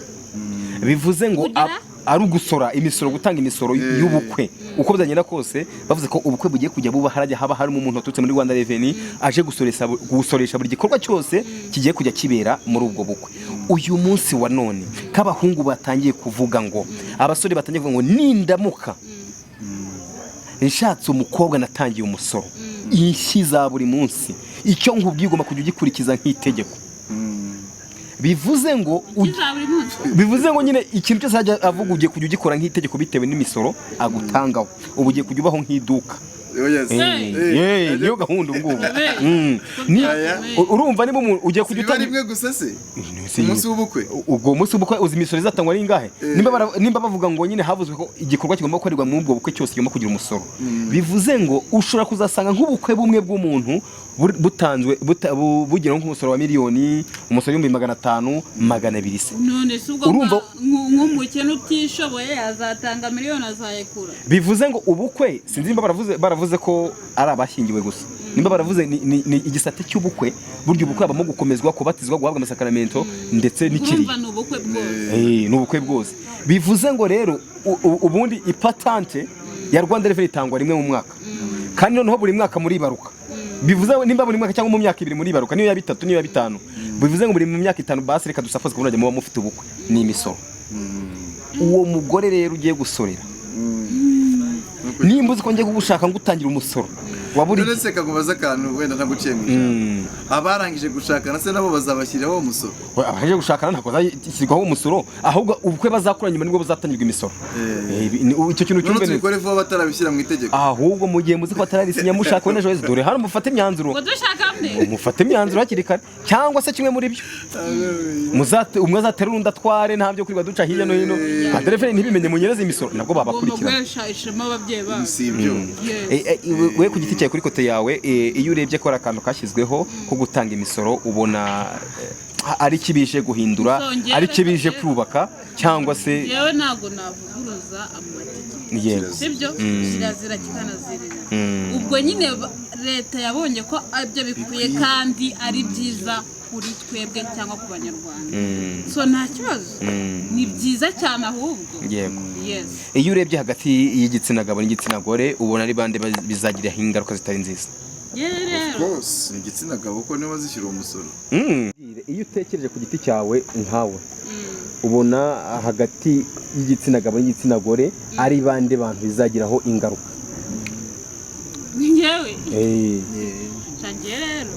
bivuze ngo Kugira? Ari ugusora imisoro, gutanga imisoro y'ubukwe. Uko byagenda kose, bavuze ko ubukwe bugiye kujya buba harajya haba harimo umuntu waturutse muri Rwanda Revenue aje gusoresha buri gikorwa cyose kigiye kujya kibera muri ubwo bukwe. Uyu munsi wa none k'abahungu batangiye kuvuga ngo, abasore batangiye kuvuga ngo nindamuka nshatse umukobwa natangiye umusoro, inshyi za buri munsi, icyo nkubwiye ugomba kujya ugikurikiza nk'itegeko, bivuze ngo Kiza buri munsi. Bivuze ngo nyine ikintu cyose ajya avuga ugiye kujya ugikora nk'itegeko bitewe n'imisoro agutangaho. Ubu ugiye kujya ubaho nk'iduka. Oya se. Eh, niyo gahunda ubu ngubu. Abe. Aya. Urumva niba umuntu ugiye kujya Biba utanga rimwe gusa se? Si- Umunsi w'ubukwe. Ubwo munsi w'ubukwe uzi imisoro izatangwa ari ingahe? Nimba bavuga ngo nyine havuzwe ko igikorwa kigomba gukorerwa muri ubwo bukwe cyose kigomba kugira umusoro, bivuze ngo ushobora kuzasanga nk'ubukwe bumwe bw'umuntu butanzwe bugira nk'umusoro wa miliyoni, umusoro 500,000, 200 se. None se ubwo nk'umukene utishoboye azatanga miliyoni azayekura? Bivuze ngo ubukwe, sinzi nimba baravuze ko ari abashyingiwe gusa, nimba baravuze ni igisate cy'ubukwe. Burya ubukwe habamo gukomezwa, kubatizwa, guhabwa amasakaramentu ndetse n'ikiriyo. Urumva ni ubukwe bwose. Ni ubukwe bwose. Bivuze ngo rero ubundi ipatante ya Rwanda Revenue itangwa rimwe mu mwaka, kandi noneho buri mwaka muribaruka. Bivuze ngo nimba buri mwaka cyangwa mu myaka 2 muribaruka, niyo ya 3, niyo ya 5, bivuze ngo buri mu myaka 5 basi reka dusapoze ko murajya muba mufite ubukwe, ni imisoro. Uwo mugore rero ugiye gusorera, nimba uzi ko ngiye kugushaka ngutangira umusoro wa buri None se kakubaza akantu, wenda ntaguciye mu ijambo, abarangije gushakana se nabo bazabashyiriraho umusoro? Abaje gushakana ntabwo bazashyirwaho umusoro, ahubwo ubukwe bazakora nyuma nibwo buzatangirwa imisoro. Icyo kintu None cyumve neza. tubikore vuba batarabishyira mu itegeko. Ahubwo mu gihe muzi ko batararisinya, mushaka wenda Joyce, dore hano mufate imyanzuro. Ngo dushaka mbe? Mufate imyanzuro hakiri kare, cyangwa se kimwe muri byo. Umwe azaterura undi atware, nta byo kwirirwa duca hirya no hino. Rwanda Revenue ntibimenye munyereze imisoro, nabwo Ugomba babakurikirana. guhesha ishema ababyeyi bacu. Si ibyo. Yes. We ku giti cyawe, kuri côté yawe, iyo urebye ko ari akantu kashyizweho ko gutanga imisoro, ubona ari kibije guhindura, Songera ari kibije rero. kubaka, cyangwa se? Yewe, ntabwo navuguruza amategeko. Sibyo, kirazira kikanazirira. Ubwo nyine leta yabonye ko aribyo bikwiye kandi ari byiza kuri twebwe cyangwa ku Banyarwanda, so nta kibazo, ni byiza cyane ahubwo. Yes. Iyo urebye hagati y'igitsina gabo n'igitsina gore, ubona ari bande bizagiraho ingaruka zitari nziza? Yewe rero Rwose ni igitsina gabo ko niba zishyura uwo musoro. Iyo utekereje ku giti cyawe nkawe, ubona hagati y'igitsina gabo n'igitsina gore ari bande bantu bizagiraho ingaruka? Njyewe? Eh. Ngiye rero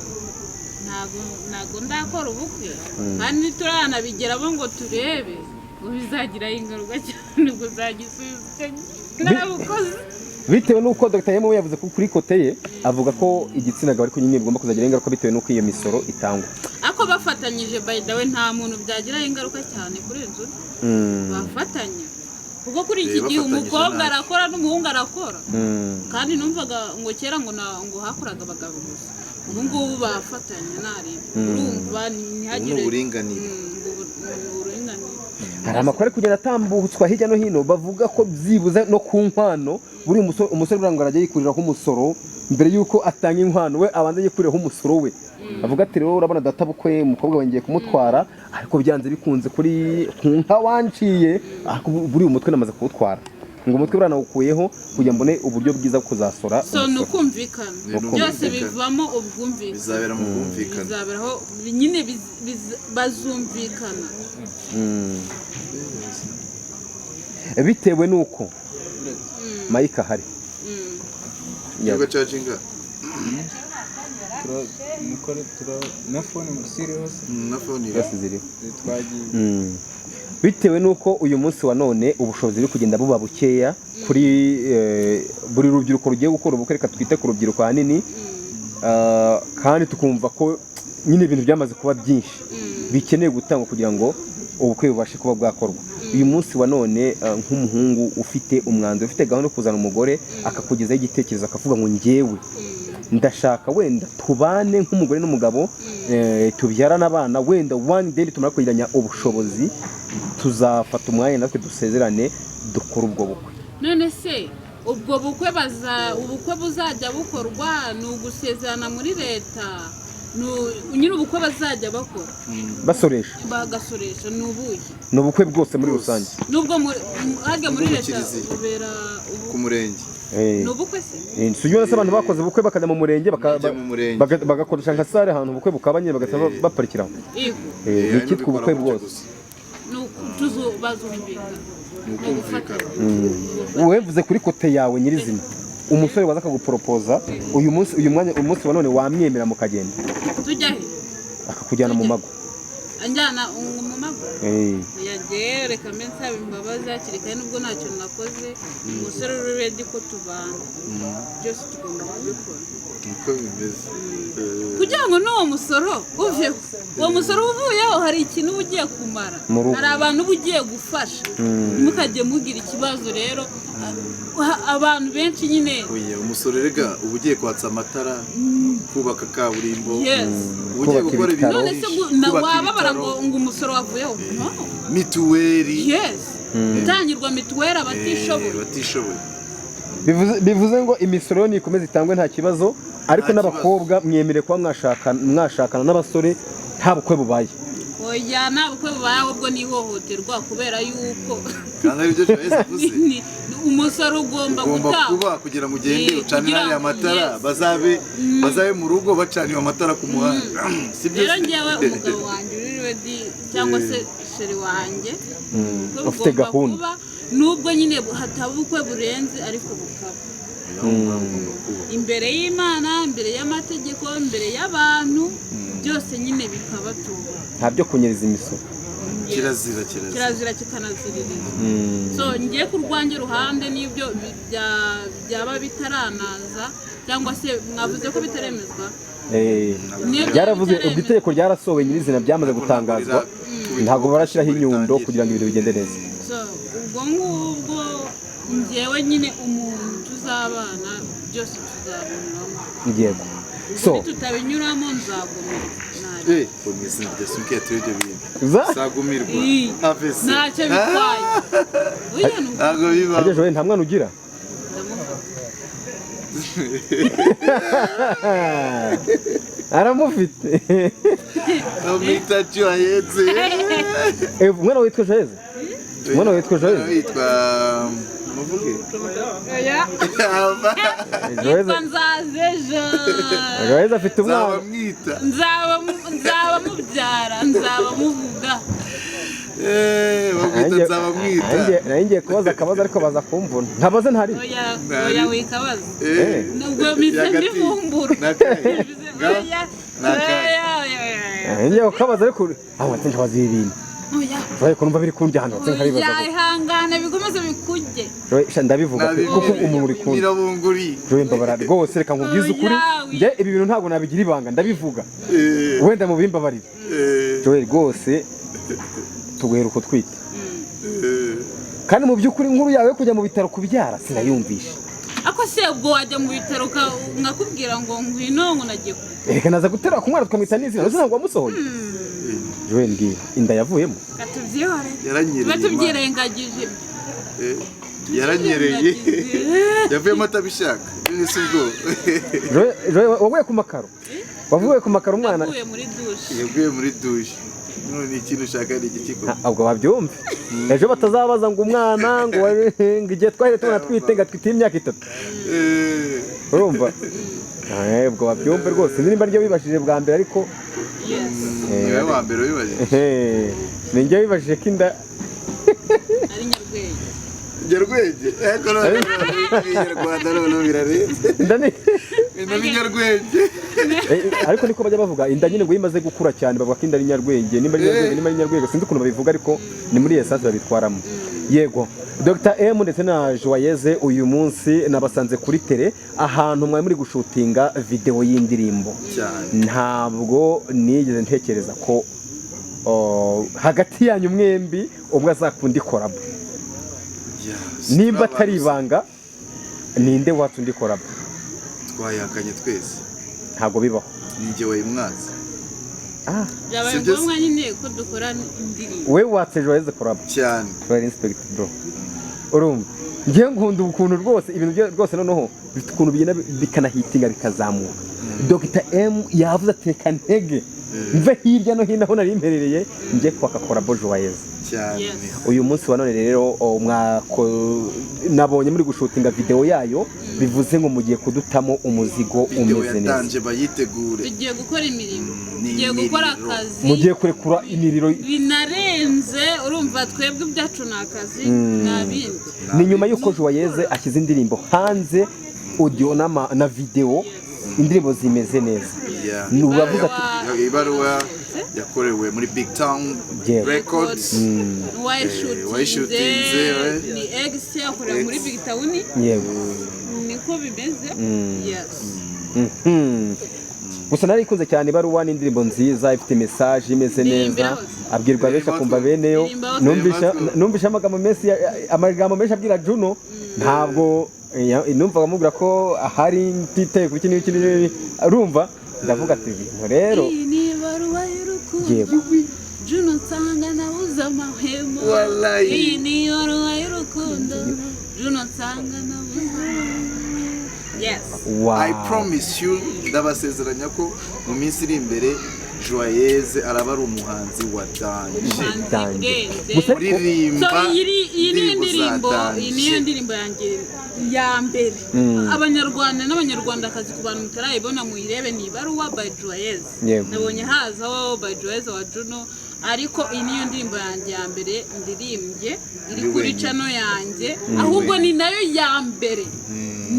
ntabwo ndakora ubukwe, kandi ntituranabigeraho ngo turebe ngo bizagiraho ingaruka cyane, ubwo uzagisubiza narabukoze. Bitewe n'uko Dr. Yemo yavuze ko kuri côté ye avuga ko igitsina gabo ariko nyine bigomba kuzagiraho ingaruka bitewe n'uko iyo misoro itangwa. Ariko bafatanyije, by the way, nta muntu byagiraho ingaruka cyane kurenza undi. Bafatanya, kuko kuri iki Eh, gihe bafatanyije umukobwa ntacyo. arakora n'umuhungu arakora. Kandi numvaga ngo kera ngo hakoraga abagabo gusa, ubu ngubu bafatanya nareba, urumva ntihagire Ubu ni uburinganire. Ubu ni uburinganire. Hari amakuru ari kugenda atambutswa hirya no hino bavuga ko byibuze no ku nkwano buri umusore buriya ngo arajya yikuriraho umusoro mbere y'uko atanga inkwano, we abanza yikuriraho umusoro we, avuga ati: "Rero urabona data bukwe, umukobwa we ngiye kumutwara, ariko byanze bikunze kuri ku nka wanciye, ariko buriya umutwe namaze kuwutwara, ngo umutwe buriya nawukuyeho kugira mbone uburyo bwiza bwo kuzasora So ni umusoro." ukumvikana. Ni Byose ukumvikana. bivamo ubwumvikane. Bizabera mu bwumvikane. Bizaberaho nyine, bazumvikana. Bitewe n'uko Mike ahari. Igihugu cacinga. Mukore tura na phone siriho se? Na phone iri. Zose ziriho. Twagiye. Bitewe n'uko uyu munsi wa none ubushobozi buri kugenda buba bukeya kuri buri rubyiruko rugiye gukora ubukwe, reka twite ku rubyiruko ahanini. Kandi tukumva ko nyine ibintu byamaze kuba byinshi bikeneye gutangwa kugira ngo ubukwe bubashe kuba bwakorwa. Uyu munsi wa none, nk'umuhungu ufite umwanzuro, ufite gahunda yo kuzana umugore, akakugezaho igitekerezo akavuga ngo: "Njyewe ndashaka wenda tubane nk'umugore n'umugabo, tubyarane abana, wenda one day tumara kwegeranya ubushobozi tuzafata umwanya natwe dusezerane dukore ubwo bukwe." None se ubwo bukwe baza ubukwe buzajya bukorwa ni ugusezerana muri leta? Nyine ubukwe bazajya bakora basoresha, bagasoresha ni ubuhe? Ni ubukwe bwose muri Bwose. rusange. Nubwo harya muri Ubwo mu leta kiliziya. bubera ubu Ku murenge. Ni ubukwe se? Si ubona se abantu bakoze ubukwe bakajya mu murenge Bajya mu murenge. Bagakoresha nka salle ahantu ubukwe bukaba nyine, bagahita baparikiraho. Yego. Ni icyitwa ubukwe bwose. Ni bazumvikana. Ni ukumvikana. Wowe mvuze kuri côté yawe nyirizina, umusore waza akaguporopoza uyu munsi, uyu mwanya, umunsi wa none, wamwemera mukagenda? Tujya he? Akakujyana mu mago. Anjyana mu mago? Yagiye, reka mbe nsaba imbabazi hakiri kare nubwo ntacyo nakoze. Umusore uri ready ko tubana, byose tugomba kubikora. Niko bimeze. Kugira ngo n'uwo musoro uveho, uwo musoro uvuyeho hari ikintu uba ugiye kumara. Mu rugo. Hari abantu uba ugiye gufasha. Ntimukajye mugira ikibazo rero, abantu benshi nyine. Oya, umusoro rega uba ugiye kwatsa amatara, kubaka kaburimbo, Yes. uba ugiye Kubaka gukora ibintu ibitaro. None se byinshi, kubaka wababara ibitaro, ngo umusoro wavuyeho? No. Mituweli. Yes, gutangirwa mituweli abatishoboye. Batishoboye. Bivuze ngo imisoro nikomeza itangwe nta kibazo, ariko Nta n'abakobwa mwemerewe kuba mwashakana n'abasore nta bukwe bubaye? Oya, nta bukwe bubaye, ahubwo ni ihohoterwa kubera yuko Kandi aribyo Joyce avuze. Umusoro ugomba Ugomba gutangwa. kuba kugira ngo ugende ucane kugira ariya ngo- matara. Yes. Bazabe mu rugo bacaniwe amatara ku muhanda, sibyo? Rero njyewe umugabo wanjye uri ready cyangwa se chéri wanjye, ubukwe Ufite bugomba gahunda. kuba, nubwo nyine hataba ubukwe burenze, ariko bukaba imbere y'Imana, imbere y'amategeko, imbere y'abantu, byose nyine bikabatunga. Nta byo kunyereza imisoro. Kirazira, kirazira. Kirazira kikanaziririza. So ngiye ku rwanjye ruhande n'ibyo byaba bitaranaza, cyangwa se mwavuze ko bitaremezwa. Niyo byaba Byaravuze ubwo, bitaremezwa. itegeko ryarasohowe nyirizina, byamaze gutangazwa, ntabwo barashyiraho inyundo kugira ngo ibintu bigende neza. So ubwo ngubwo njyewe nyine umuntu tuzabana byose tuzabinyuramo. Yego, so Nitutabinyuramo nzagumirwa. Ntacyo. Mu izina rya Yesu turi ibyo bintu sagumirwa avese. Ntacyo bitwaye. Oya, ni uko. Ntabwo bibaho. Harya Joel nta mwana ugira? Ndamufite. Aramufite. Bamwita Joyce. Umwana witwa Joyce, umwana witwa Joyce. Witwa Muvuge. Oya. Joyce Yitwa Nzazejo. Joyce afite umwana. Nzabamwita. Nzaba mubyara, nzaba muvuga. Bamwita Nzabamwita. Nanjye ngiye kubaza akabazo ariko baza kumvuna, ntabaze ntari. Oya, oya, wikabaza. Eh, Nubwo mise yagati. mbivumbura. Nakahe? Oya. Nakahe? Oya, oya, oya. Ngiye kukabaza ariko aho ati ntabaza ibi bintu. Oya. Joyce, ko numva biri kundya hano, nse nkabibaza Oya, gusa. ihangane bikomeze bikurye. Joyce, sha ndabivuga pe, kuko umuntu uri kundya. Mirabunguri. Joyce, mbabara rwose, reka nkubwize ukuri. Oya, Njye ibi bintu ntabwo nabigira ibanga, ndabivuga. Wenda mubimbabarire. Joyce, rwose tuguhera uko twite. Kandi mu by'ukuri inkuru yawe yo kujya mu bitaro kubyara sinayumvishe. Ako se ubwo wajya mu bitaro nkakubwira ngo ngwino, ngo nagiye ku Reka naza guterura ku mwana tukamwita n'izina, uzi ntabwo wamusohoye. Joel, mbwira, inda yavuyemo? Katubyihore. Yaranyereye. Tuba tubyirengagije ibyo. Yaranyereye, yavuyemo atabishaka. None se ubwo Joel, waguye ku makaro, wavuye ku makaro umwana? Naguye muri dushe. Yaguye muri dushe. None ikintu ushaka ni igiki koko? Ubwo babyumve, ejo batazabaza ngo umwana ngo igihe twahise tubona twite ngo atwite imyaka 3. Urumva? Ubwo babyumve rwose, nimba ryo bibashije bwa mbere ariko. Yes. Niwe wa mbere wibajije. Ni njye wibajije ko inda Ari nyarwenge. Nyarwenge, ariko none Inyarwanda noneho birarenze. Inda ni Inda ni nyarwenge. Ariko niko bajya bavuga, inda nyine ngo iyo imaze gukura cyane bavuga ko inda ari nyarwenge, nimba ari nyarwenge, nimba ari nyarwenge, sinzi ukuntu babivuga, ariko ni muri essence babitwaramo. Yego, Dr M ndetse na Joyeze, uyu munsi nabasanze kuri tele ahantu mwari muri gushutinga video y'indirimbo. Cyane. Ntabwo nigeze ntekereza ko hagati yanyu mwembi umwe azakunda ikorabo. Nimba atari ibanga, ninde watse undi collabo? Twayakanye twese. Ntabwo bibaho. Ninjye wayimwatse. Ah, Byabaye Sibyo se? ngombwa nyine ko dukora indirimbo. We watse Joyeze collabo? Cyane. Joyeze respect bro, urumva ngiye nkunda ukuntu rwose ibintu byo rwose noneho bifite ukuntu bigenda bikanahitinga bikazamuka. Dr M yavuze ati reka ntege mve hirya no hino aho nari mperereye njye kwaka collabo Joyeze. Cyane. Yes. Uyu munsi wa none rero nabonye muri gushutinga video yayo, bivuze ngo mugiye kudutamo umuzigo Video umeze neza. yatanje, bayitegure. Tugiye gukora imirimo. Ni Tugiye gukora imiriro. akazi. Mugiye kurekura imiriro. Binarenze, urumva twebwe ibyacu ni akazi, nta bindi. Ni nyuma y'uko Joyeze ashyize indirimbo hanze, audio na video, indirimbo zimeze neza. Yeah. Ni uravuga ati Ibaruwa yakorewe muri Big Town Yeah. Records. Wayishutinze. Wayishutinze, Ni ex yakorewe muri Big Town. Yego. Niko bimeze, yes. Gusa narikunze cyane ibaruwa, ni indirimbo nziza ifite message imeze neza. Ndirimbira hose. Abwirwa benshi akumva beneyo. Ndirimba hose. Numvisha Ndirimba. Numvisha amagambo menshi amagambo menshi abwira Juno, ntabwo numvaga amubwira ko ahari ntiteye ku iki n'iki n'iki, urumva ndavuga ati ibintu rero. Iyi ni ibaruwa y'urukundo. Yego. Juno nsanga nabuze amahwemo. Wallahi. Iyi ni ibaruwa y'urukundo, Juno nsanga nabuze amahwemo. Yes. Wow. I promise you, ndabasezeranya ko mu minsi iri imbere Joyeze araba ari umuhanzi wa danger. Umuhanzi Danger. urenze. Gusa ariko Uririmba So iyi niyo indirimbo za ndirimbo, iyi niyo danger. ndirimbo yanjye ya mbere. Abanyarwanda n'abanyarwandakazi, ku bantu mutarayibona muyirebe, ni ibaruwa by Joyeze. Yego. Nabonye hazaho by Joyeze wa Juno, ariko iyi niyo ndirimbo yanjye ya mbere ndirimbye iri Uri kuri wenyine. channel yanjye, ahubwo ni nayo ya mbere,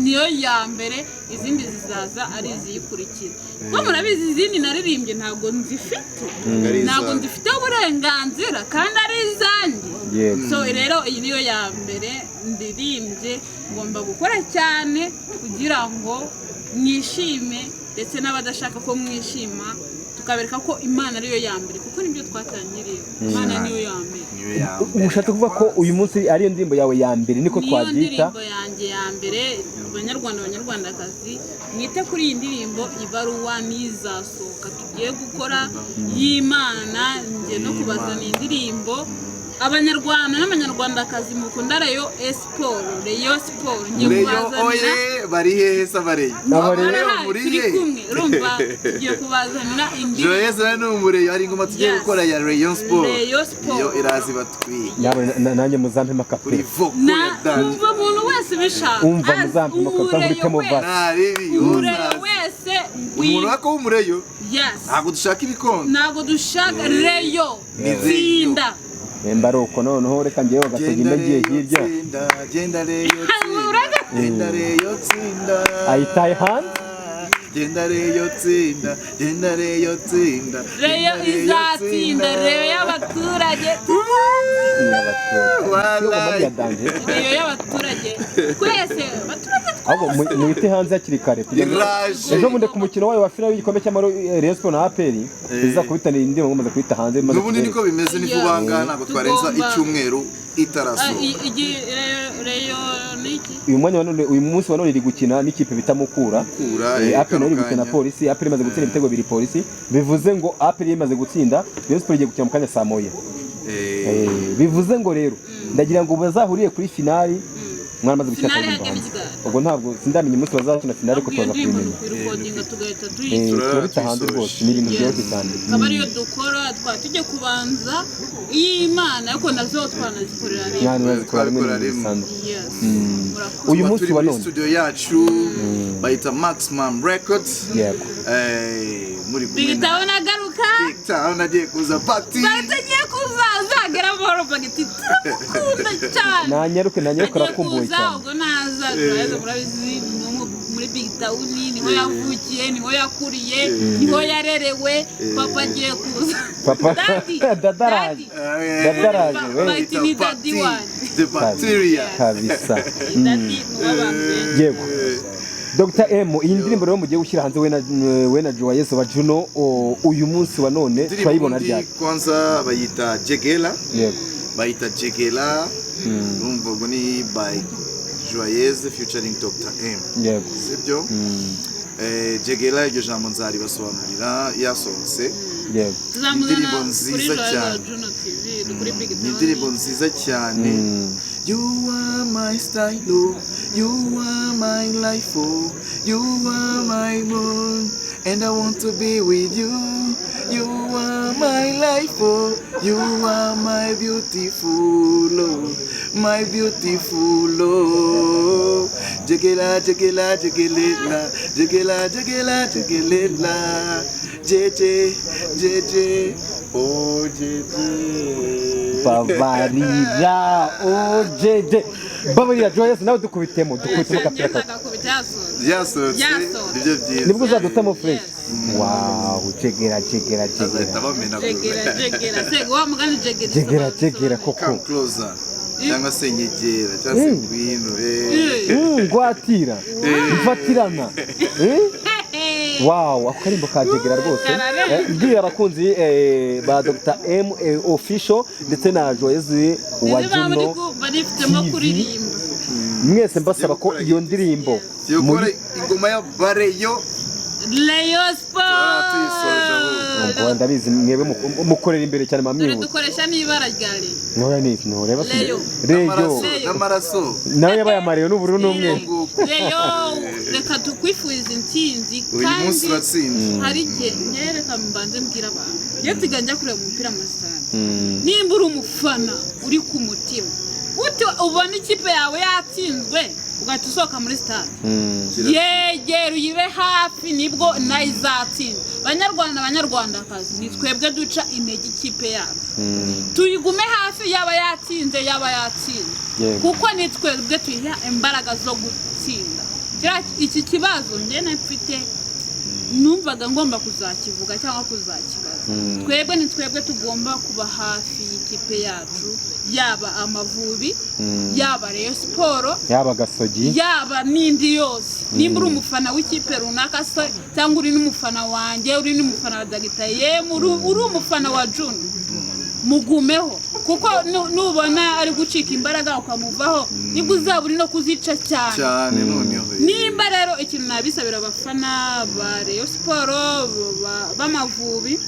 niyo ya mbere, izindi zizaza ari iziyikurikira, kuko murabizi izindi naririmbye ntabwo nzifite. Ntabwo ari Ntabwo izawe. nzifiteho uburenganzira kandi ari izanjye. Yego. So rero iyi niyo ya mbere ndirimbye, ngomba gukora cyane kugira ngo mwishime, ndetse n'abadashaka ko mwishima tukabereka ko Imana ariyo ya mbere, kuko nibyo twatangiriye, Imana niyo ya mbere. Niyo ya mbere. Ushatse kuvuga ko uyu munsi ariyo ndirimbo yawe ya mbere, niko Niyo twabyita? ndirimbo yanjye ya mbere. Banyarwanda, banyarwandakazi, mwite kuri iyi ndirimbo ibaruwa n'izasohoka tugiye gukora y'Imana. Njye no kubazana indirimbo. Abanyarwanda n'Abanyarwandakazi mukunda Rayon Sport, Rayon Sport, ngiye Reyo kubazanira. Oye, bari hehe se abareyo? Abareyo. Barahari, Muri turi he? kumwe. Urumva, tugiye kubazanira indirimbo. Joyeuse nawe ni umureyo, hari ingoma tugiye Yes. gukora ya Rayon Sport. Rayon Sport. Iyo iraza ibatwika Nyabona nanjye muzampemo kuri akapera. vocal Na ya danje. umva, umuntu wese ubishaka Umva, azi, muzampemo akapera, umureyo nkubitemo wese. verse. Ntarebi Umureyo uzaza. wese Umuntu ngwino. wako w'umureyo, Yes. ntabwo dushaka ibikombe. Ntabwo dushaka Reyo. Ni Reyo. Tsinda. Nimba ari uko, noneho reka ngewe Gasogi Genda mbe ngiye Reyo hirya. tsinda, genda Reyo tsinda, genda Reyo tsinda. Ayitaye hanze. Genda Reyo tsinda, genda Reyo tsinda. Reyo Genda Reyo izatsinda. tsinda. Reyo y'abaturage. Ni abaturage. Wallahi. Ya danger. Reyo y'abaturage twese, abaturage. Ahubwo muhite hanze hakiri kare kugira ngo Iraje. ejo bundi ku mukino wayo wa finale w'igikombe cy'amahoro, Rayon Sport na APR, izakubitanira indirimbo mumaze kuyita hanze, mumaze N'ubundi niko kubereka. bimeze, ni vuba ngaha, ntabwo twarenza Tugomba- icyumweru itarasohoka. Reyo ni iki? Uyu mwanya wa none, uyu munsi wa none iri gukina n'ikipe bita Mukura. Mukura, APR nayo iri kano gukina kanya. Polisi. APR imaze gutsinda ibitego bibiri Polisi, bivuze ngo APR imaze gutsinda, Rayon Sport igiye gukina mu kanya saa 1. Bivuze ngo rero ndagira ngo bazahuriye kuri finali mwaramaze gushyira Finale akaririmbo hajya hanze. n'ikiganiro. Ubwo ntabwo sindamenya umunsi bazakina finali, ariko Iyo tubaza ndirimbo kubimenya. tuyirecordinga tugahita Turara Turabita hanze tuyisoje. rwose, ni ibintu byoroshye cyane. Akaba ariyo dukora, twaba tujya kubanza iy'Imana, ariko nazo twanazikorera rimwe. Mwana bazikora rimwe, Twabikora ni ibintu rimwe. bisanzwe. Yes. Murakoze. Uyu Tuba munsi turi wa muri none. studio yacu bayita Maximum Records. Yego. Muri kumwe Big na Town agaruka. Big Town agiye kuza party. Agiye kuza, azagera amahoro. Bagiti turamukunda cyane. Nanyaruke, nanyaruke, Agiye arakumbuye kuza, cyane. ubwo naza turaza, murabizi ni muri Big Town niho yavukiye, niho yakuriye, niho yarerewe. Papa agiye kuza. Papa. Daddy. Dadaraje. Daddy. Dadaraje we. Bagiti ni daddy wanjye. The bacteria. Kabisa. Daddy ni uw'abantu benshi. Yego. Dr M, iyi ndirimbo rero mugiye gushyira hanze we na Joyeuse wa Juno, uyu munsi wa none Indirimbo turayibona ubundi ryari? Kwanza bayita Jegela. Yego. Bayita Jegela, urumva, ubwo ni by Joyeuse featuring Dr M. Yego. Sibyo? Jegela, iryo jambo nzaribasobanurira yasohotse. Yego. Tuzamuzana Indirimbo kuri nziza Joyeuse cyane. Juno TV, kuri Big Ni Town. indirimbo nziza cyane. You are my style, oh. You are my life, oh. You are my moon, and I want to be with you. You are my life, oh. You are my beautiful, oh. My beautiful, oh. Jegela, jegela, jegelela, jegela, jegela, jegelela, jeje, jeje, oh, jeje. Babarira ojeje, babarira. Joyeuse nawe dukubitemo, dukubitemo agapira kawe. Ngakubita yasohotse. Yasohotse. Yasohotse. Nibyo byiza. Nibwo uzadutamo fresh. Wow, jegera, jegera, Azahita jegera. bamena. Jegera, jegera sega wa mugani, jegera. Jegera, jegera koko. Come closer, cyangwa se nyegera, cyangwa se ngwino. Ngwatira, mfatirana. Eh? Wow, ako karimbo ka jegera rwose. Mbwira abakunzi ba Dr M Official ndetse na Joyeuse wa Niba muri Juno kumva nifitemo TV. kuririmba. Mwese mbasaba ko iyo ndirimbo Tugiye gukora muri ingoma ya bareyo. Rayon Sport. Tuyisoje ahubwo. Ngo ndabizi mwebwe mukorera imbere cyane. Dore Mamwihuta. dukoresha n'ibara rya Rayon. Nora ni ntureba se? Reyo. Reyo. N'amaraso, n'amaraso. Nawe yabaye amareyo n'ubururu n'umweru. Nguko. Reyo, reka tukwifuriza intsinzi. Uyu munsi Kandi uratsinze. hari igihe nyereka, mbanze mbwira abantu, iyo tujya kureba umupira muri stade, nimba uri umufana uri ku mutima ute, ubona ikipe yawe yatsinzwe ugahita usohoka muri stade, yegera uyibe hafi, nibwo nayo izatsinda. Banyarwanda, Banyarwandakazi, ni twebwe duca intege ikipe yacu, tuyigume hafi, yaba yatsinze, yaba yatsinze, Yego. kuko ni twebwe tuyiha imbaraga zo gutsinda. Iki kibazo njye mfite numvaga ngomba kuzakivuga cyangwa kuzakibaza. Twebwe ni twebwe tugomba kuba hafi y'ikipe yacu, yaba Amavubi, yaba Rayon Sport, yaba Gasogi, yaba n'indi yose. Nimba uri umufana w'ikipe runaka se, cyangwa uri n'umufana wanjye, uri n'umufana wa Dagita Yemu, uri umufana wa Juno, mugumeho, kuko nubona ari gucika imbaraga ukamuvaho, nibwo uzaba uri no kuzica cyane. Cyane noneho. Nimba rero ikintu nabisabira abafana ba Rayon Sport, b'Amavubi.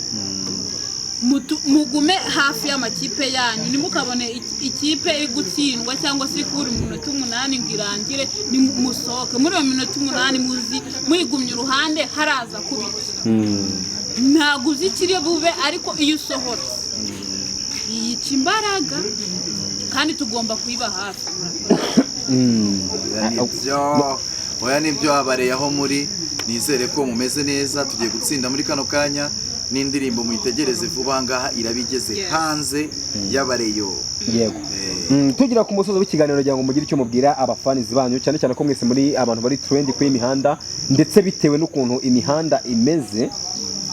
Mugume hafi y'amakipe yanyu, ntimukabone ikipe iri gutsindwa cyangwa se iri kubura iminota 8 ngo irangire, nimusohoke muri iyo minota 8, muzi muyigumye uruhande haraza kuba iki? Ntabwo uzi ikiri bube, ariko iyo usohotse yica imbaraga, kandi tugomba kuyiba hafi. Oya nibyo, oya nibyo. Abareye aho muri, nizere ko mumeze neza. Tugiye gutsinda muri kano kanya n'indirimbo muyitegereze vuba ngaha, iraba igeze hanze y'abareyo. Yego. Tugera ku musozo w'ikiganiro, kugira ngo mugire icyo mubwira abafanizi banyu, cyane cyane ko mwese muri abantu bari trend kuri iyi mihanda, ndetse bitewe n'ukuntu imihanda imeze,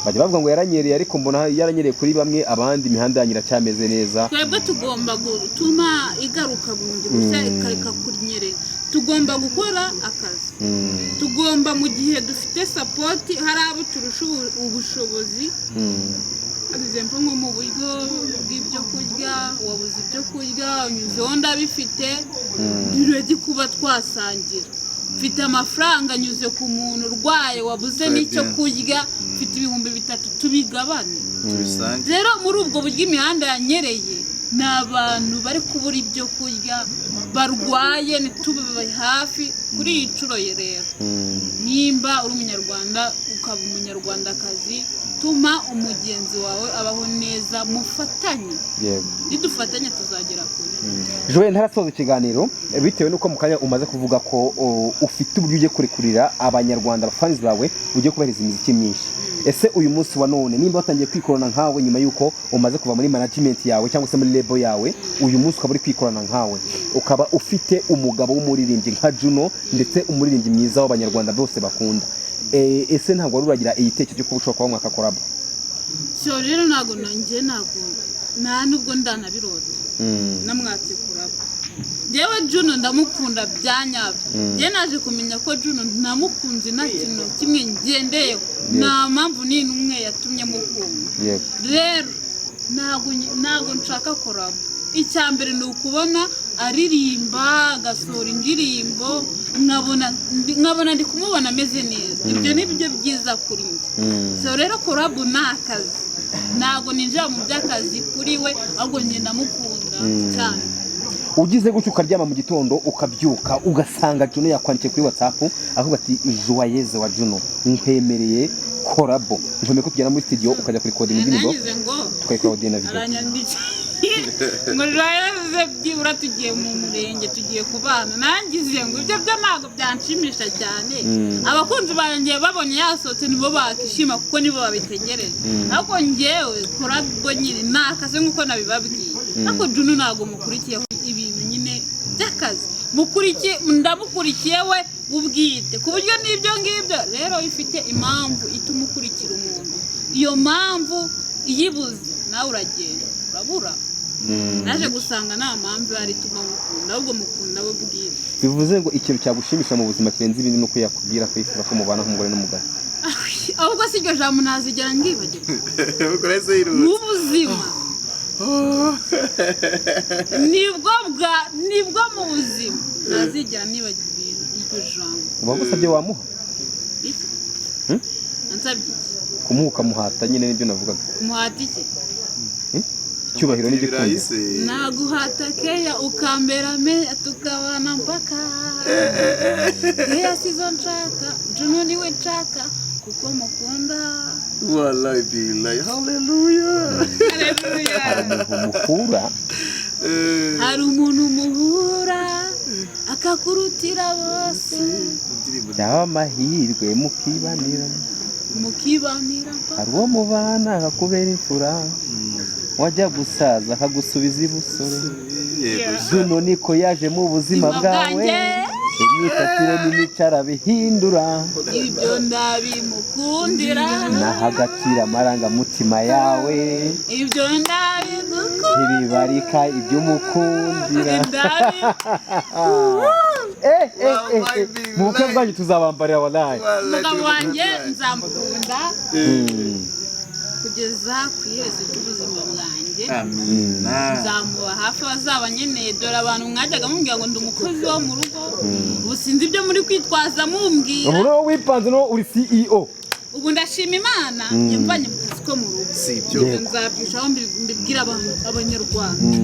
bajya bavuga ngo yaranyereye, ariko mbona yaranyereye kuri bamwe, abandi imihanda yanyu iracyameze neza. Twebwe tugomba gutuma igaruka bundi bushya, ikareka kunyerera. Tugomba gukora akazi, tugomba mu gihe dufite support, hari abo turusha ubushobozi, example nko mu buryo bw'ibyo kurya, wabuze ibyo kurya unyuzeho ndabifite, ready kuba twasangira. Mfite amafaranga, anyuze ku muntu urwaye wabuze n'icyo kurya, mfite 3000, tubigabane. Tubisange. Rero muri ubwo buryo imihanda yanyereye, ni abantu bari kubura ibyo kurya, barwaye, ntitubabe hafi kuri iyi nshuro ye. Rero nimba uri umunyarwanda, ukaba umunyarwandakazi, tuma umugenzi wawe abaho neza, mufatanye. Nidufatanya tuzagera kure. Joel, ntarasoza ikiganiro, bitewe n'uko mu kanya umaze kuvuga ko ufite uburyo ugiye kurekurira abanyarwanda, abafanizi bawe, ugiye kubahereza imiziki myinshi, ese uyu munsi wa none nimba watangiye kwikorana nkawe nyuma y'uko umaze kuva muri management yawe cyangwa se muri label yawe, uyu munsi ukaba uri kwikorana nkawe, ukaba ufite umugabo w'umuririmbyi nka Juno, ndetse umuririmbyi mwiza w'abanyarwanda bose bakunda, ese ntabwo wari uragira igitekerezo cyo kuba ushobora kuba mwaka collabo? So rero ntabwo nanjye, ntabwo, nta nubwo ndanabirota namwatse collabo. Njyewe Juno ndamukunda bya nyabyo. Njye naje kumenya ko Juno namukunze nta kintu kimwe ngendeyeho, nta mpamvu n'imwe yatumye mukunda. Rero ntabwo nshaka collabo. Icya mbere ni ukubona aririmba, agasohora indirimbo, nkabona ndi kumubona ameze neza. Ibyo ni byo byiza kuri njye. So rero collabo ni akazi, ntabwo ninjira mu by'akazi kuri we, ahubwo njye ndamukunda cyane. Ugize gutyo ukaryama mu gitondo, ukabyuka ugasanga Juno yakwandikiye kuri WhatsApp avuga ati: "Joyeuse wa Juno, nkwemereye collabo, nkwemeye ko tugera muri studio ukajya kurikodinga indirimbo, Nangize ngo tukayikora audio na video." Aranyandikiye ngo joyeuse, byibura tugiye mu murenge, tugiye kubana. Nangize ngo ibyo byo ntabwo byanshimisha cyane. Abakunzi banjye babonye yasohotse nibo bakishima, kuko nibo babitegereje, ariko njyewe collabo nyine ni akazi nk'uko nabibabwiye. Ariko Juno ntabwo mukurikiyeho ibintu nyine by'akazi, mukurikiye, ndamukurikiye we ubwite, ku buryo n'ibyo ngibyo rero ifite impamvu ituma ukurikira umuntu. Iyo mpamvu iyibuze nawe uragenda urabura. Naje gusanga nta mpamvu ihari ituma mukunda, ahubwo mukunda we bwite. Bivuze ngo ikintu cyagushimisha mu buzima kirenze ibindi ni uko yakubwira ko yifuza ko mubana nk'umugore n'umugabo? Ahubwo si iryo jambo ntazigera ngibagirwa Ukoreze yirutse. mu buzima. Nibwo mu buzima ntazigera nibagirwa iryo jambo. Uba agusabye wamuha? Iki? Hmm? Ansabye iki? Kumuha, ukamuhata nyine, nibyo navugaga. Kumuhata iki? Icyubahiro Ibirayi n'igikundiro. Se. Naguhata keya, ukambera meya, tukabana mpaka. Keya sizo nshaka, Juno niwe nshaka kuko mukunda. Wallahi billahi, haleluya. Haleluya. Umuntu muhura. Hari umuntu muhura akakurutira bose. Indirimbo. Byaba amahirwe mukibanira. Mukibanira mpaka. Hari uwo mubana akakubera imfura, wajya gusaza akagusubiza ibusore. Yego. Juno niko yaje mu buzima Buzima bwawe. bwanjye. Imyifatire n'imico arabihindura. Ibyo ndabimukundira. Naho agaciro amarangamutima yawe. Ibyo ndabigukundira. Ntibibarika ibyo umukundira. Ndabi Eh, eh, eh, eh. Mu bukwe bwanyu tuzabambarira wallahi. Umugabo wanjye nzamukunda kugeza ku iherezo ry'ubuzima bwanjye. Amina. Nzamuba hafi abazaba nkeneye. Dore abantu mwajyaga mumbwira ngo ndi umukozi wo mu rugo, ubu sinzi ibyo muri kwitwaza mumbwira. Ubu niwo wipanze, niwo uri CEO. Ubu ndashima Imana yamvanye mu kazi ko two mu rugo. Si ibyo. Nzabyishaho mbibwire abantu, abanyarwanda.